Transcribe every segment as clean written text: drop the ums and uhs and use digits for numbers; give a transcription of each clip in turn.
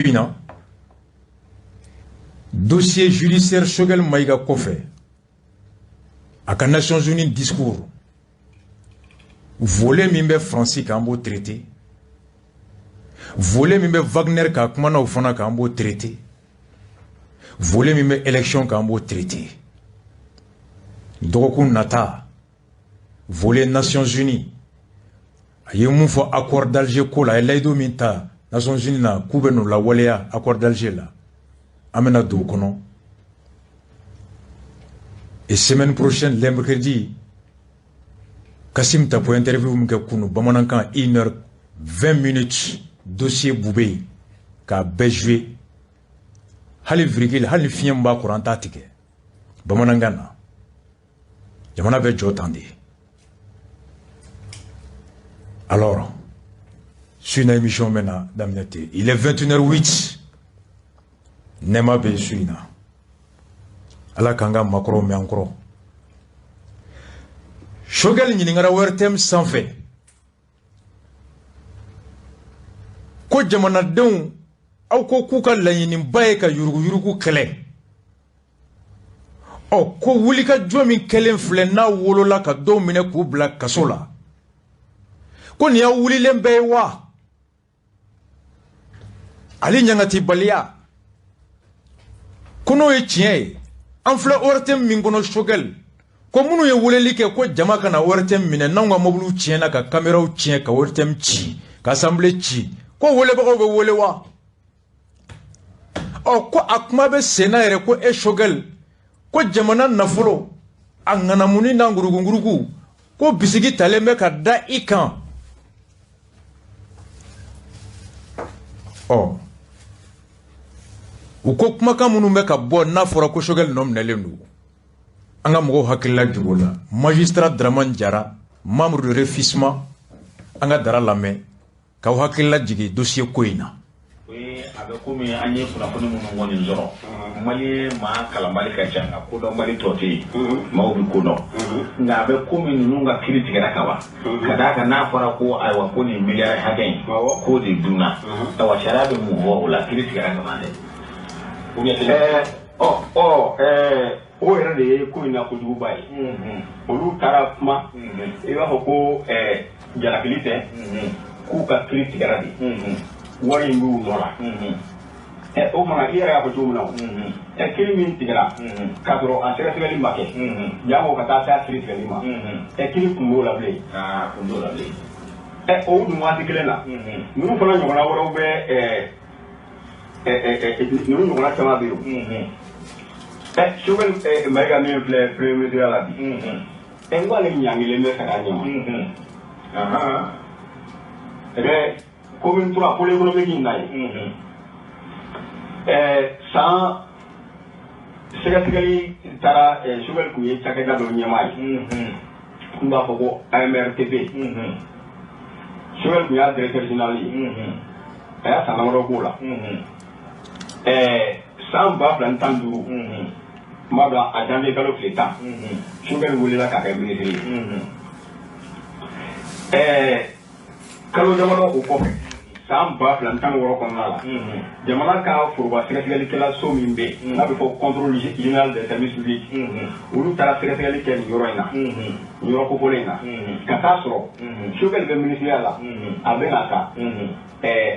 In na, dossier judiciaire Choguel Maïga kɔfɛ, a ka Nations Unies discours, volet min bɛ Faransi kan, an b'o traité. Volet min bɛ Wagner kan, kumana o fana kan, an b'o traité. Volet min bɛ élection kan, an b'o traité. Dɔgɔkun nata, volet Nations Unies, a ye mun fɔ accord d'Alger ko la, a ye layidu min ta Nations Unies na k'u bɛ n'o lawaleya accord d'Alger la, an bɛna don o kɔnɔ. Et semaine prochaine, le mercredi, Kassim Tapo interview min kɛ kunu bamanankan, 1 heure 20 minutes, dossier Boubèye k'a bɛɛ joué, hali virgule, hali ni fiɲɛ min b'a kɔrɔ, an t'a tigɛ bamanankan na. Jamana bɛ jɔ tan de. Alors, su in na, émission bɛ na daminɛ ten. Il est 21h08. Nɛɛma bɛ su in na. Ala k'an ka makɔrɔw mɛn an kɔrɔ. Choguel ɲininkara ORTM sanfɛ ko jamanadenw, aw ko k'u ka laɲiniba ye ka yuruguyurugu kɛlɛ. Ɔ, ko wulikajɔ min kɛlen filɛ, n'a wolola ka dɔw minɛ k'u bila kaso la, ko nin y'aw wulilen bɛɛ ye wa? Ale ɲangatibaliya ko n'o ye tiɲɛ ye, an filɛ ORTM min kɔnɔ, Choguel ko minnu ye weleli kɛ ko jama ka na ORTM minɛ, n'anw ka mobiliw tiɲɛna, ka caméraw tiɲɛ, ka ORTM ci, ka assemblée ci, ko welebagaw bɛ wele wa? Ɔ, ko a kuma bɛ sen na yɛrɛ ko e Choguel, ko jamana nafolo a ŋanamuni n'a ngurugungurugu, ko bisigi talen bɛ ka da i kan. Ɔ, u ko kumakan minnu bɛ ka bɔ n'a fɔra ko Choguel nɔ minɛlen don, an ka mɔgɔw hakilila jugu la. Magistrat Dramane Diarra, membre de Refisma, an ka Dara lamɛn k'aw hakilila jigin dossier ko in na. A bɛ komi an ye kunnafoni minnu kɔni sɔrɔ, Mali maa kalanbali ka ca, nka kodɔnbali tɔ tɛ yen, maaw bɛ ko dɔn. Nka a bɛ komi ninnu ka kiiri tigɛra ka ban, ka d'a kan n'a fɔra ko ayiwa, ko nin miliyari hakɛ in k'o de dunna, ayiwa, sariya bɛ mun fɔ o la? Kiiri tigɛra ka ban dɛ. Ɔ ɔ o yɛrɛ de ye ko in na kojuguba ye. Olu taara kuma, i b'a fɔ ko jalakili tɛ, k'u ka kiiri tigɛra de, wari in b'u nɔ la. O fana, i yɛrɛ y'a fɔ cogo min na, o kiiri min tigɛra k'a sɔrɔ a sɛgɛsɛgɛli ma kɛ, jango ka taa se a kiiri tigɛli ma, kiiri kun b'o la bilen. Kun t'o la bilen. O dun waati kelen na, ninnu fana ɲɔgɔnna wɛrɛw bɛ, ninnu ɲɔgɔnna caman bɛ yen. Choguel Maïga min filɛ premier ministre la bi, n ko ale ɲangilen bɛ ka ɲɛ ma. Commune 3, pôle économique in na ye, san sɛgɛsɛgɛli taara, Choguel tun ye cakɛda dɔ ɲɛmaa ye, n b'a fɔ ko AMRTP. Choguel tun y'a directeur général ye, a y'a san damadɔ k'o la. San 2015, n b'a bila a janvier kalo tile 10, Choguel welela k'a kɛ ministre ye. Kalo damadɔ o kɔfɛ, san 2016 kɔnɔna la, jamana ka foroba sɛgɛsɛgɛlikɛla so min bɛ yen n'a bɛ fɔ Contrôle général des services publics, olu taara sɛgɛsɛgɛli kɛ nin yɔrɔ in na, nin yɔrɔ kofɔlen in na, ka taa sɔrɔ Choguel bɛ ministeriya la, a bɛ na ta,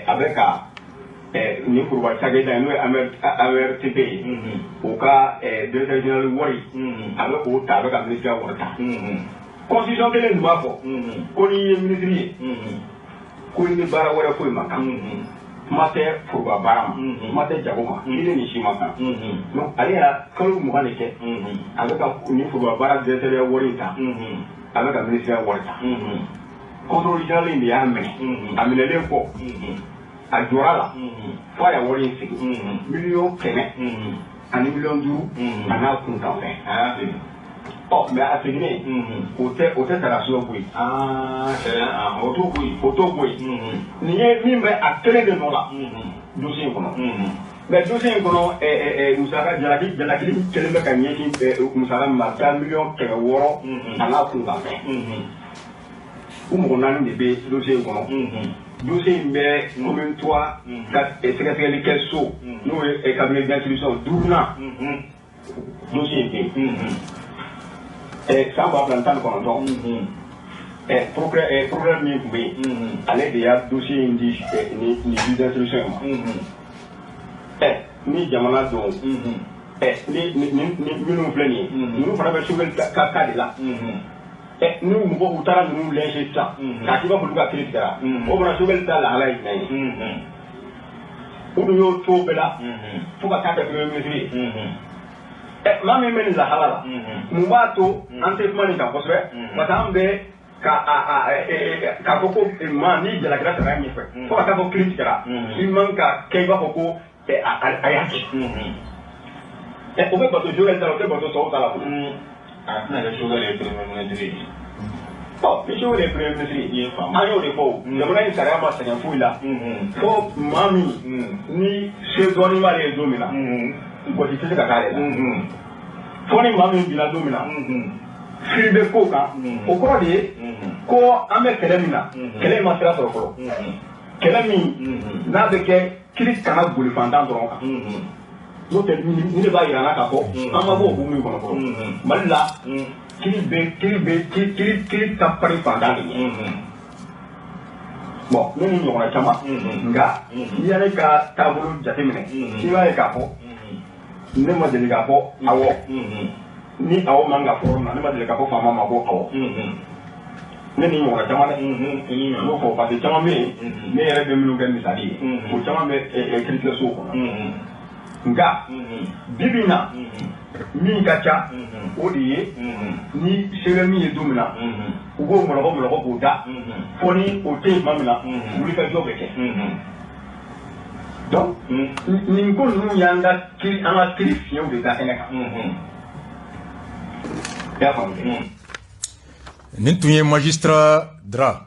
a bɛ ka nin foroba cakɛda in, n'o ye AMRTP ye, o ka directeur général wari, a bɛ k'o ta, a bɛ ka ministeriya wari ta. Constitution kelen tun b'a fɔ ko n'i ye ministre ye, ko i ni baara wɛrɛ foyi ma kan, kuma tɛ foroba baara ma, kuma tɛ jago ma, i ni nin si ma kan. Donc ale y'a kalo 20 de kɛ, a bɛ ka nin foroba baara directeur wari in ta, a bɛ ka ministeriya wari ta. Contrôle général in de y'a minɛ. A minɛlen kɔ, a jɔra la fo a y'a wari in segin, 100 000 000 ani 5 million a n'a kuntan fɛn. Ɔ, mais a seginnen, o tɛ sara so bɔ yen. O t'o bɔ yen. O t'o bɔ yen. Nin ye min bɛ a kelen de nɔ la dossier in kɔnɔ. Mais dossier in kɔnɔ, musaka jalaki kelen bɛ ka ɲɛsin musaka min ma, a bɛ taa 600 000 000 a n'a kunkan fɛn. U mɔgɔ naani de bɛ dossier in kɔnɔ. Dossier in bɛ commune 3 ka sɛgɛsɛgɛli kɛ so n'o ye cabinet d'instruction duurunan dossier in bɛ yen san 2019 procureur min tun bɛ yen ale de y'a dossier in di ni juge d'instruction in ma ni jamana don ni minnu filɛ nin ye ninnu fana bɛ Choguel ka cas de la ni mɔgɔw u taara ninnu lyncher sisan k'a k'i b'a fɔ olu ka kiiri tigɛra o fana Choguel ta lahala ye jumɛn ye u dun y'o to bɛɛ la fo ka taa kɛ premier ministre ye maa min bɛ nin lahala la mun b'a to an tɛ kuma nin kan kosɛbɛ parce que an bɛ k'a fɔ ko maa n'i jalakira sariya ɲɛfɛ fo ka taa fɔ kiiri tigɛra i man ka kɛ i b'a fɔ ko a y'a kɛ o bɛ bato Choguel ta la o tɛ bato tɔw ta la koyi. A tɛna kɛ Choguel ye premier ministre ye. Ɔ ni Choguel ye premier ministre ye an y'o de fɔ o jamana in sariya ma sɛgɛn foyi la fo maa min ni se dɔɔnin b'ale ye don min na gosi tɛ se ka k'ale la fo ni maa min binna don min na fili bɛ kow kan o kɔrɔ de ye ko an bɛ kɛlɛ min na kɛlɛ in ma sira sɔrɔ fɔlɔ kɛlɛ min n'a bɛ kɛ kiiri kana boli fantan dɔrɔn kan n'o tɛ nin de b'a yira n na k'a fɔ an ma bɔ o hukumu kɔnɔ fɔlɔ Mali la kiiri bɛ kiiri bɛ kiiri kiiri ka farin fantan de ɲɛ bon ne ni ɲɔgɔnna caman nka n'i y'ale ka taabolo jateminɛ i b'a ye k'a fɔ ne ma deli k'a fɔ awɔ ni awɔ man ka fɔ yɔrɔ min na ne ma deli k'a fɔ faama ma ko awɔ ne ni ɲɔgɔnna caman dɛ n b'o fɔ parce que caman bɛ yen ne yɛrɛ bɛ minnu kɛ misali ye o caman bɛ kiiritigɛsow kɔnɔ nka bi bi in na min ka ca o de ye ni se bɛ min ye don min na u b'o mɔlɔkɔ mɔlɔkɔ k'o da fo ni o tɛ yen tuma min na wulikajɔ bɛ kɛ donc nin ko ninnu y'an ka kiiri an ka kiiri fiɲɛw de da kɛnɛ kan i y'a faamu. Nin tun ye magistrat Dra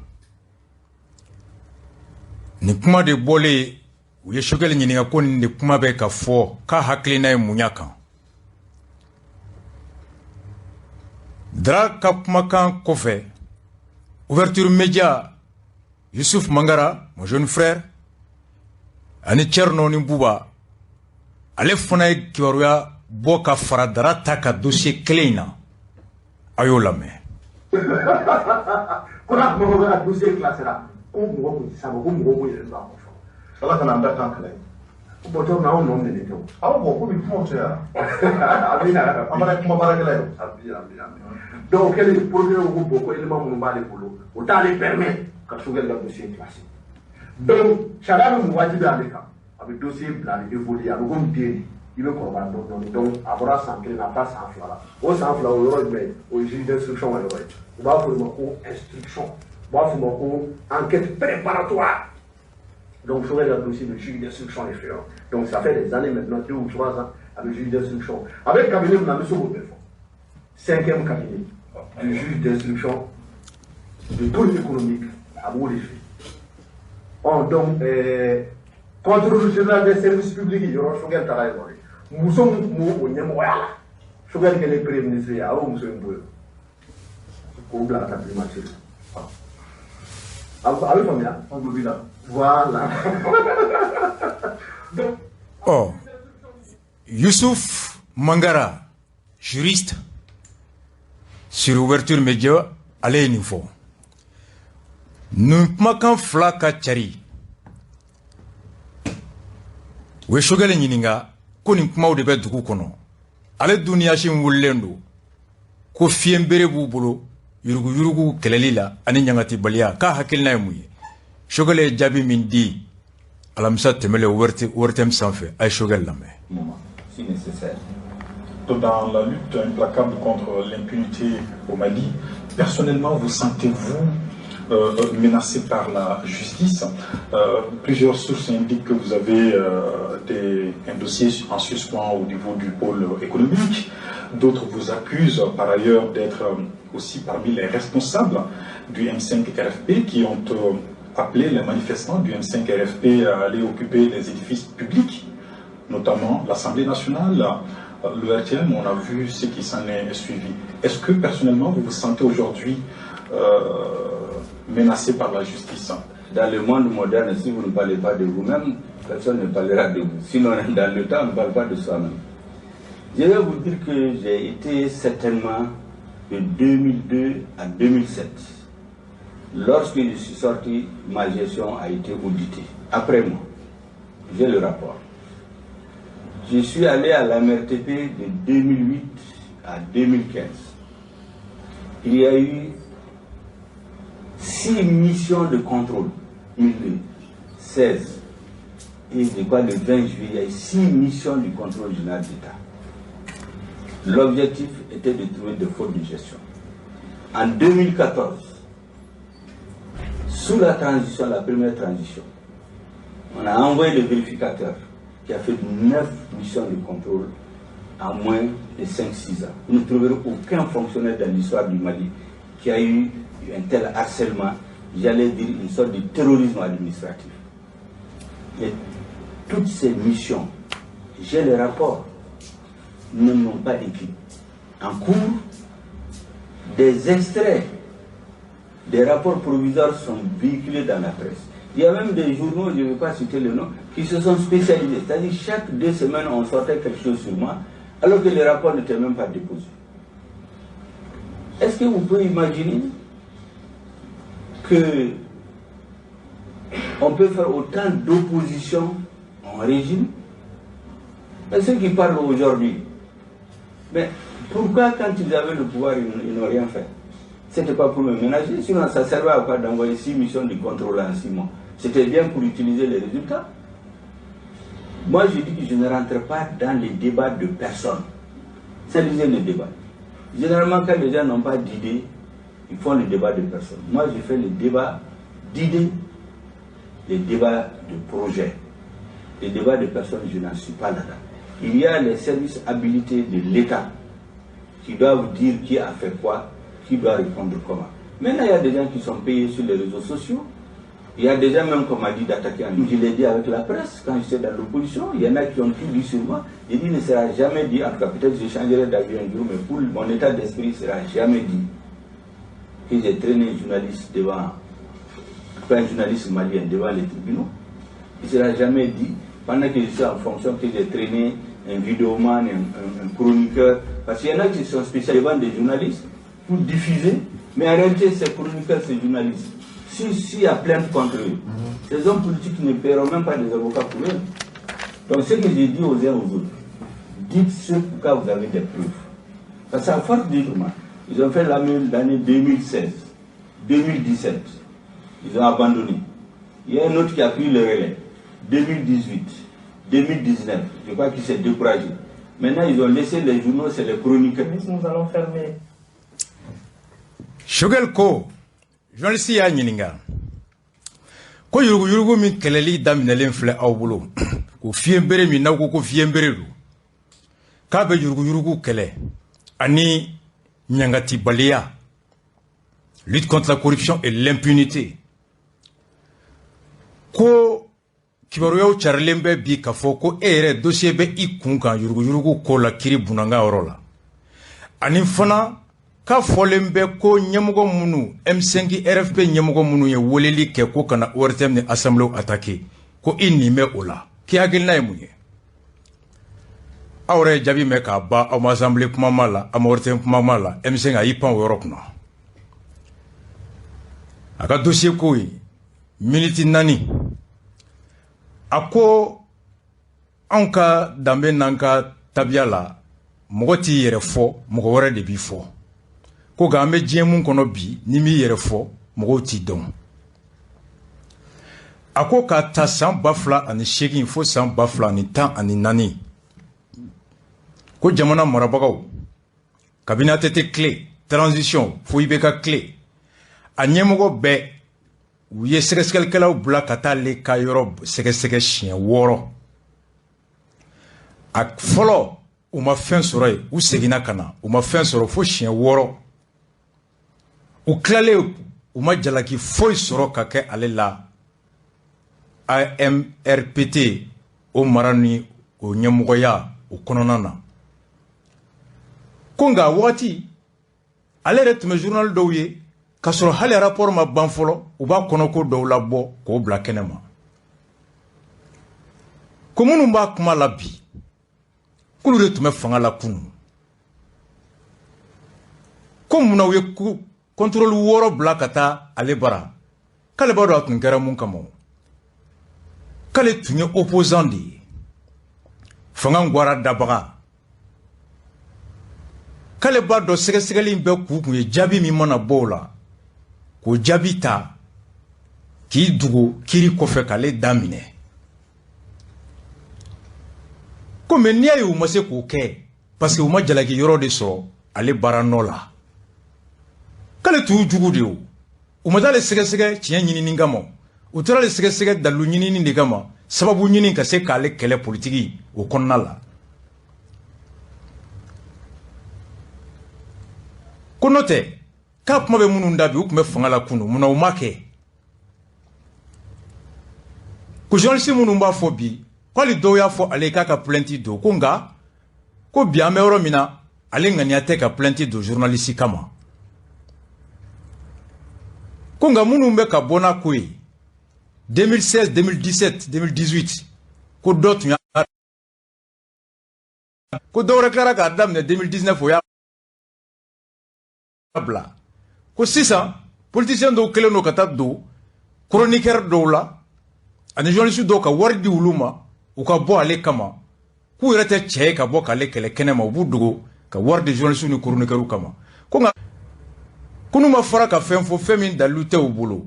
nin kuma de bɔlen u ye Choguel ɲininka ko nin de kuma bɛ ka fɔ k'a hakilina ye mun y'a kan Dra ka kumakan kɔfɛ ouverture média Youssouf Mangara mon jeune frère ani Thierno ni Bouba ale fana ye kibaruya bɔ ka fara Dra ta ka dossier kelen in na a y'o lamɛn. Ko n'a kuma ko ka dossier classé ra ko mɔgɔ kun tɛ s'a ma ko mɔgɔw b'u yɛrɛ don a kɔ fɔlɔ. Ala kana an da kan kɛlɛ. Bon tɔ min anw nɔ minɛlen tɛ o. Awɔ bon komi kumaw cayara. Amina. An fana ye kuma baarakɛla ye. Ami ami ami. Donc o kɛlen procureur ko bon ko élément minnu b'ale bolo o t'ale permet ka Choguel ka dossier classé. Donc sariya bɛ mun wajibi ale kan a bɛ dossier bila a bɛ évoluer a bɛ komi den de i bɛ kɔrɔbaya dɔɔni dɔɔni donc a bɔra san 1 na a bɛ taa san 2 la o san 2 o yɔrɔ jumɛn o ye juge d'instruction ka yɔrɔ ye u b'a fɔ o ma ko instruction u b'a fɔ o ma ko enquête préparatoire. Donc Choguel ka dossier de juge d'instruction de fɛ yen donc ça fait des années maintenant 2 ou 3 ans avec juge d'instruction avec cabinet min na an bɛ se k'o bɛɛ fɔ 5e cabinet du juge d'instruction du pôle économique a b'o de fɛ ɔ donc contrôle général des services publics yɔrɔ Choguel taara yen nɔ de muso min tun b'o o ɲɛmɔgɔya la Choguel kɛlen premier ministre ye a y'o muso in bɔ yen k'o bila ka taa primature la a bɛ faamuya. An tulo b'i la. Voilà. Oh, Youssouf Mangara, juriste, sur ouverture média, ale ye nin fɔ. Nin kumakan fila ka cari. U ye Choguel ɲininka ko nin kumaw de bɛ dugu kɔnɔ. Ale dun ni Assimi wulilen don ko fiɲɛbere b'u bolo yuruguyurugu kɛlɛli la ani ɲangatibaliya k'a hakilina ye mun ye. Choguel ye jaabi min di alamisa tɛmɛlen ORTM sanfɛ a ye Choguel lamɛn. Si nécessaire. Dans la lutte implacable contre l'impunité au Mali, personnellement, vous sentez-vous menacé par la justice? Plusieurs sources indiquent que vous avez un dossier en suspens au niveau du pôle économique. D'autres vous accusent par ailleurs d'être aussi parmi les responsables du M5 RFP qui ont appelé les manifestants du M5 RFP à aller occuper les édifices publics, notamment l'Assemblée nationale, l'ORTM, on a vu ce qui s'en est suivi. Est-ce que personnellement vous vous sentez aujourd'hui menacé par la justice? Dans le monde moderne, si vous ne parlez pas de vous-même, personne ne parlera de vous. Sinon, dans le temps, on ne parle pas de soi-même. Je vais vous dire que j'ai été certainement de 2002 à 2007. Lorsque je suis sorti, ma gestion a été auditée. Après moi, j'ai le rapport. Je suis allé à la MRTP de 2008 à 2015. Il y a eu 6 missions de contrôle, 2016. Et je crois le 20 juillet, il y a eu 6 missions du contrôle général d'État. L'objectif était de trouver des fautes de gestion. En 2014, sous la transition, la première transition, on a envoyé le vérificateur qui a fait 9 missions de contrôle en moins de 5-6 ans. Vous ne trouverez aucun fonctionnaire dans l'histoire du Mali qui a eu un tel harcèlement, j'allais dire une sorte de terrorisme administratif. Et toutes ces missions, j'ai les rapports, ne m'ont pas écrit. En cours, des extraits des rapports provisoires sont véhiculés dans la presse. Il y a même des journaux, je ne vais pas citer le nom, qui se sont spécialisés. C'est-à-dire chaque 2 semaines, on sortait quelque chose sur moi, alors que les rapports n'étaient même pas déposés. Est-ce que vous pouvez imaginer que on peut faire autant d'opposition en régime? Mais ceux qui parlent aujourd'hui, mais pourquoi quand ils avaient le pouvoir, ils n'ont rien fait? Ce n'était pas pour me ménager, sinon ça servait à quoi d'envoyer 6 missions de contrôle en 6 mois? C'était bien pour utiliser les résultats. Moi, je dis que je ne rentre pas dans les débats de personne. C'est le débat. Généralement, quand les gens n'ont pas d'idées, ils font le débat de personne. Moi, je fais le débat d'idées, le débat de projet. Le débat de personne, je n'en suis pas là-dedans. Il y a les services habilités de l'État qui doivent dire qui a fait quoi, qui doit répondre comment. Maintenant, il y a des gens qui sont payés sur les réseaux sociaux. Il y a des gens même qu'on m'a dit d'attaquer. Je l'ai dit avec la presse, quand j'étais dans l'opposition, il y en a qui ont tout dit sur moi. J'ai dit, ne sera jamais dit, en tout cas peut-être je changerai d'avis un jour, mais pour mon état d'esprit, ne sera jamais dit que j'ai traîné un journaliste devant, un journaliste malien devant les tribunaux. Il ne sera jamais dit, pendant que je suis en fonction, que j'ai traîné un vidéoman, un chroniqueur. Parce qu'il y en a qui sont spécialisés devant des journalistes pour diffuser, mais en réalité, ces chroniqueurs, ces journalistes, s'il y a plainte contre eux, ces hommes politiques ne paieront même pas des avocats pour eux. Donc ce que j'ai dit aux uns aux autres, dites ce pourquoi vous avez des preuves. Parce qu'à force de dire, ils ont fait l'année 2016, 2017, ils ont abandonné. Il y a un autre qui a pris le relais, 2018, 2019, je crois qu'il s'est découragé. Maintenant, ils ont laissé les journaux, c'est les chroniqueurs. Nous allons fermer. Choguel ko, journaliste y'a ɲininka ko yuruguyurugu min kɛlɛli daminɛlen filɛ aw bolo, ko fiɲɛbere min n'aw ko ko fiɲɛbere don, k'a bɛ yuruguyurugu kɛlɛ ani ɲangatibaliya, lutte contre la corruption et l'impunité, ko kibaruyaw carilen bɛ bi k'a fɔ ko e yɛrɛ dossier bɛ i kun kan yuruguyurugu ko la kiri bunanga yɔrɔ la, ani fana k'a fɔlen bɛ ko ɲɛmɔgɔ minnu M5 RFP ɲɛmɔgɔ minnu ye weleli kɛ ko kana ORTM ni assemblée attaquer, ko i nin bɛ o la, k'i hakilina ye mun ye? Aw yɛrɛ ye jaabi mɛn k'a ban, aw ma assemblée kuma ma la, aw ma ORTM kuma ma la, M5 a y'i pan o yɔrɔ kunna. A ka dossier ko ye miniti 4, a ko anw ka danbe n'an ka tabiya la, mɔgɔ t'i yɛrɛ fɔ, mɔgɔ wɛrɛ de b'i fɔ. Ko nka an bɛ diɲɛ mun kɔnɔ bi, ni m'i yɛrɛ fɔ, mɔgɔw t'i dɔn. A ko k'a ta san 2008 fo san 2014, ko jamana marabagaw, kabini ATT tile, transition fo IBK tile, a ɲɛmɔgɔ bɛɛ u ye sɛgɛsɛgɛlikɛlaw bila ka taa ale ka yɔrɔ sɛgɛsɛgɛ siɲɛ 6. A fɔlɔ, u ma fɛn sɔrɔ yen, u seginna ka na, u ma fɛn sɔrɔ fo siɲɛ 6. U tilalen, u ma jalaki foyi sɔrɔ ka kɛ ale la AMRPT o mara ni o ɲɛmɔgɔya o kɔnɔna na. Ko nka wagati ale yɛrɛ tun bɛ journal dɔw ye K'a sɔrɔ hali rapport ma ban fɔlɔ, u b'a kɔnɔko dɔw labɔ k'o bila kɛnɛ ma. Ko minnu b'a kuma la bi, k'olu de tun bɛ fanga la kunun. Ko munna u ye contrôle 6 bila ka taa ale bara, k'ale b'a dɔn a tun kɛra mun kama. K'ale tun ye opposant de ye, fanga gwara dabaga. K'ale b'a dɔn sɛgɛsɛgɛli in bɛɛ k'u kun ye jaabi min mana bɔ o la, k'o jaabi ta k'i dogo kiiri kɔfɛ k'ale da minɛ. Ko mais n'i y'a ye u ma se k'o kɛ, parce que u ma jalaki yɔrɔ de sɔrɔ ale baara nɔ la. K'ale t'u jugu de ye o, u ma t'ale sɛgɛsɛgɛ tiɲɛ ɲinini kama, u taara ale sɛgɛsɛgɛ dalilu ɲinini de kama, sababu ɲini ka se k'ale kɛlɛ politiki o kɔnɔna la. Ko n'o tɛ, k'a kuma bɛ minnu da bi, u tun bɛ fanga la kunun, munna u ma kɛ? Ko journaliste minnu b'a fɔ bi, k'ale dɔw y'a fɔ ale k'a ka plainte don, ko nka ko bi an bɛ yɔrɔ min na, ale ŋaniya tɛ ka plainte don journaliste kama. Ko nka minnu bɛ ka bɔ n'a ko ye 2016, 2017, 2018, ko dɔ tun y'a, ko dɔ wɛrɛ tilara k'a daminɛ 2019, o y'a bila. Ko sisan politicien dɔw kɛlen don ka taa don chroniqueur dɔw la ani journaliste dɔw ka wari di olu ma, u ka bɔ ale kama, k'u yɛrɛ tɛ cɛ ye ka bɔ k'ale kɛlɛ kɛnɛ ma, u b'u dogo ka wari di journaliste ni chroniqueur kama. Ko nka ko n'u ma fara ka fɛn fɔ, fɛn min dalilu tɛ u bolo,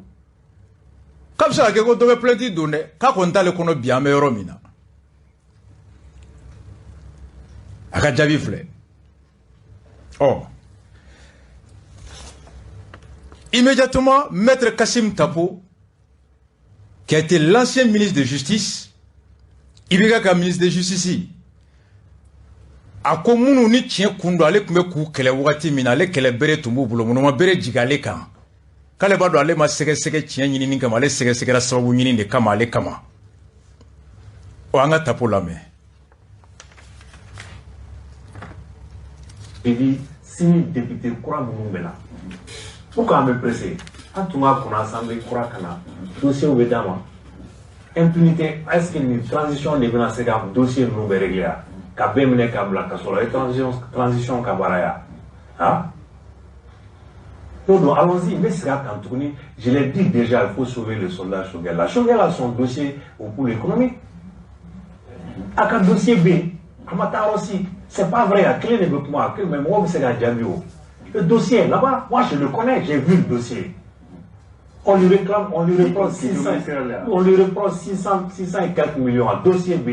k'a bɛ se ka kɛ ko dɔ bɛ plainte don dɛ, k'a kɔni t'ale kɔnɔ bi an bɛ yɔrɔ min na. A ka jaabi filɛ. Ɔ, immédiatement, Maître Kassim Tapo, qui a été l'ancien ministre de Justice, IBK ka ministre de Justice, a ko minnu ni tiɲɛ kun don, ale tun bɛ k'u kɛlɛ wagati min na, ale kɛlɛ bere tun b'u bolo, munna ma bere jigin ale kan? K'ale b'a dɔn ale ma sɛgɛsɛgɛ tiɲɛ ɲinini kama, ale sɛgɛsɛgɛra sababu ɲini de kama ale kama. Ɔ, an ka Tapo lamɛn. Et dit, sini député kura minnu bɛ na, pourquoi an bɛ pressé? An tun ka kunna assemblée kura ka na, dossier bɛ d'a ma. Impunité, est-ce que nin transition de bɛna se ka dossier ninnu bɛɛ régler wa? Ka bɛɛ minɛ k'a bila kaso la, o ye transition ka baara ya? Ah? Non, non, allons-y, mais c'est kan tuguni. Je l'ai dit déjà, il faut sauver le soldat Choguel. La Choguel a son dossier au pôle économique. A ka dossier B, a ma taa yɔrɔ si. C'est pas vrai, a kelen de bɛ kuma, a kelen, mais mɔgɔw bɛ se k'a jaabi o. Le dossier là-bas, moi je le connais, j'ai vu le dossier. On lui réclame, on lui reproche 600, on lui reproche 600, 600 et quelques millions, à dossier B.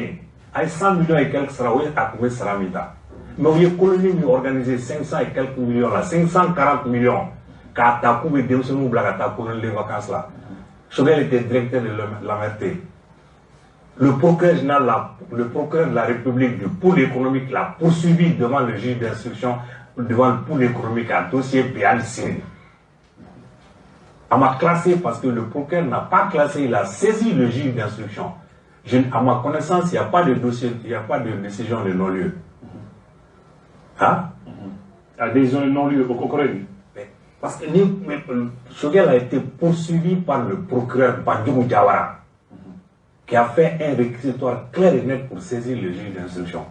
A 100 millions et quelques sara, o ye a tun bɛ sara min ta. Mais u ye colonie min organisé 500 et quelques millions là, 540 millions, k'a ta k'u bɛ denmisɛnninw bila ka taa colonie de vacances la. Choguel était directeur de l'AMRT. Le procureur général, le procureur de la République du pôle économique l'a poursuivi devant le juge d'instruction, devant le pôle économique à dossier BALC. A m'a classé parce que le procureur n'a pas classé, il a saisi le juge d'instruction. À ma connaissance, il n'y a pas de dossier, il n'y a pas de décision de non-lieu. Hein? La décision de non-lieu, au procureur. Parce que Choguel a été poursuivi par le procureur Bandiougou Diawara, qui a fait un réquisitoire clair et net pour saisir le juge d'instruction.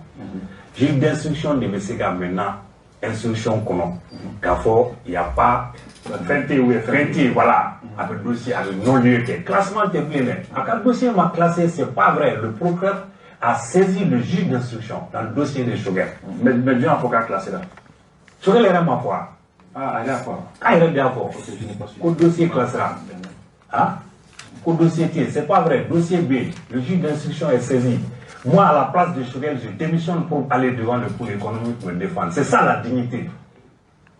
Juge d'instruction de BCK maintenant, instruction qu'on a. Qu'à fort, il n'y a pas. Fenty, voilà. Avec dossier, avec non-lieu. Classement est plein. À quel dossier m'a classé, c'est pas vrai. Le procureur a saisi le juge d'instruction dans le dossier de Choguel. Mais Dieu a faut qu'à classer là. Choguel est ma foi. Ah, il est à quoi? Ah, il est bien fort. Au dossier classera. Hein? Au dossier T, c'est pas vrai. Dossier B, le juge d'instruction est saisi. Moi, à la place de Choguel, je démissionne pour aller devant le pôle économique pour me défendre. C'est ça la dignité.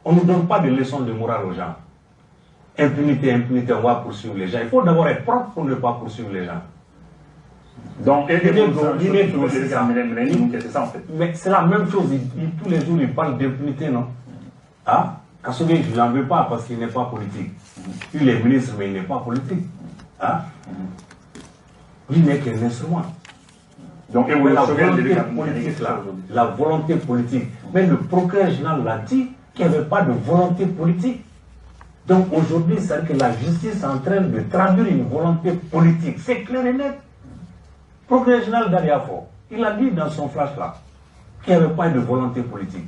On ne donne pas de leçons de morale aux gens. Impunité, impunité, on va poursuivre les gens. Il faut d'abord être propre pour ne pas poursuivre les gens. Donc, c'est ça en fait. Mais c'est la même chose. Tous les jours, ils parlent d'impunité, non? Hein? Kassogué, je ne l'en veux pas parce qu'il n'est pas politique. Il est ministre, mais il n'est pas politique. Hein? Lui n'est qu'un instrument. Donc, et la volonté politique, là, la volonté politique. Mais le procureur général l'a dit qu'il n'y avait pas de volonté politique. Donc aujourd'hui, c'est-à-dire que la justice est en train de traduire une volonté politique. C'est clair et net. Procureur général Dariafo, il a dit dans son flash là qu'il n'y avait pas de volonté politique.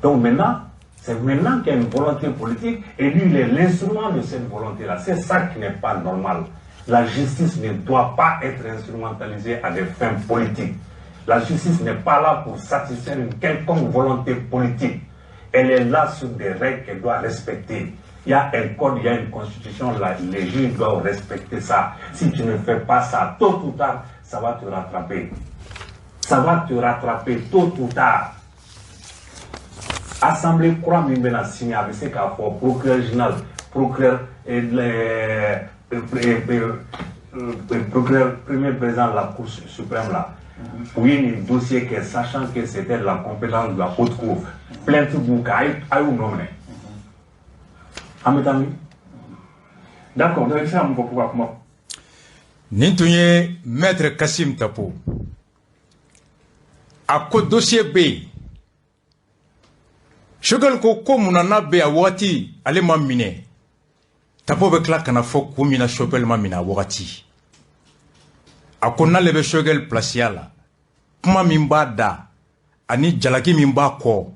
Donc maintenant, c'est maintenant qu'il y a une volonté politique et lui, il est l'instrument de cette volonté-là. C'est ça qui n'est pas normal. La justice ne doit pas être instrumentalisée à des fins politiques. La justice n'est pas là pour satisfaire une quelconque volonté politique. Elle est là sur des règles qu'elle doit respecter. Il y a un code, il y a une constitution, là, les juges doivent respecter ça. Si tu ne fais pas ça, tôt ou tard, ça va te rattraper. Ça va te rattraper tôt ou tard. Assemblée kura min bɛna sini a bɛ se k'a fɔ procureur général, procureur procureur premier président de la Cour suprême là, u ye nin dossier kɛ sachant que c'était la compétence de la haute cour, plainte b'u kan, a y'u nɔ minɛ, an bɛ taa min. D'accord, donc i bɛ se ka mun fɔ pour ka kuma. Nin tun ye maître Kassim Tapo. A ko dossier bɛ yen. Choguel ko ko mun na n'a bɛ a wagati ale ma minɛ. Tapo bɛ tila ka na fɔ kun min na Choguel ma minɛ a wagati. A ko n'ale bɛ Choguel place la, kuma min b'a da ani jalaki min b'a kɔ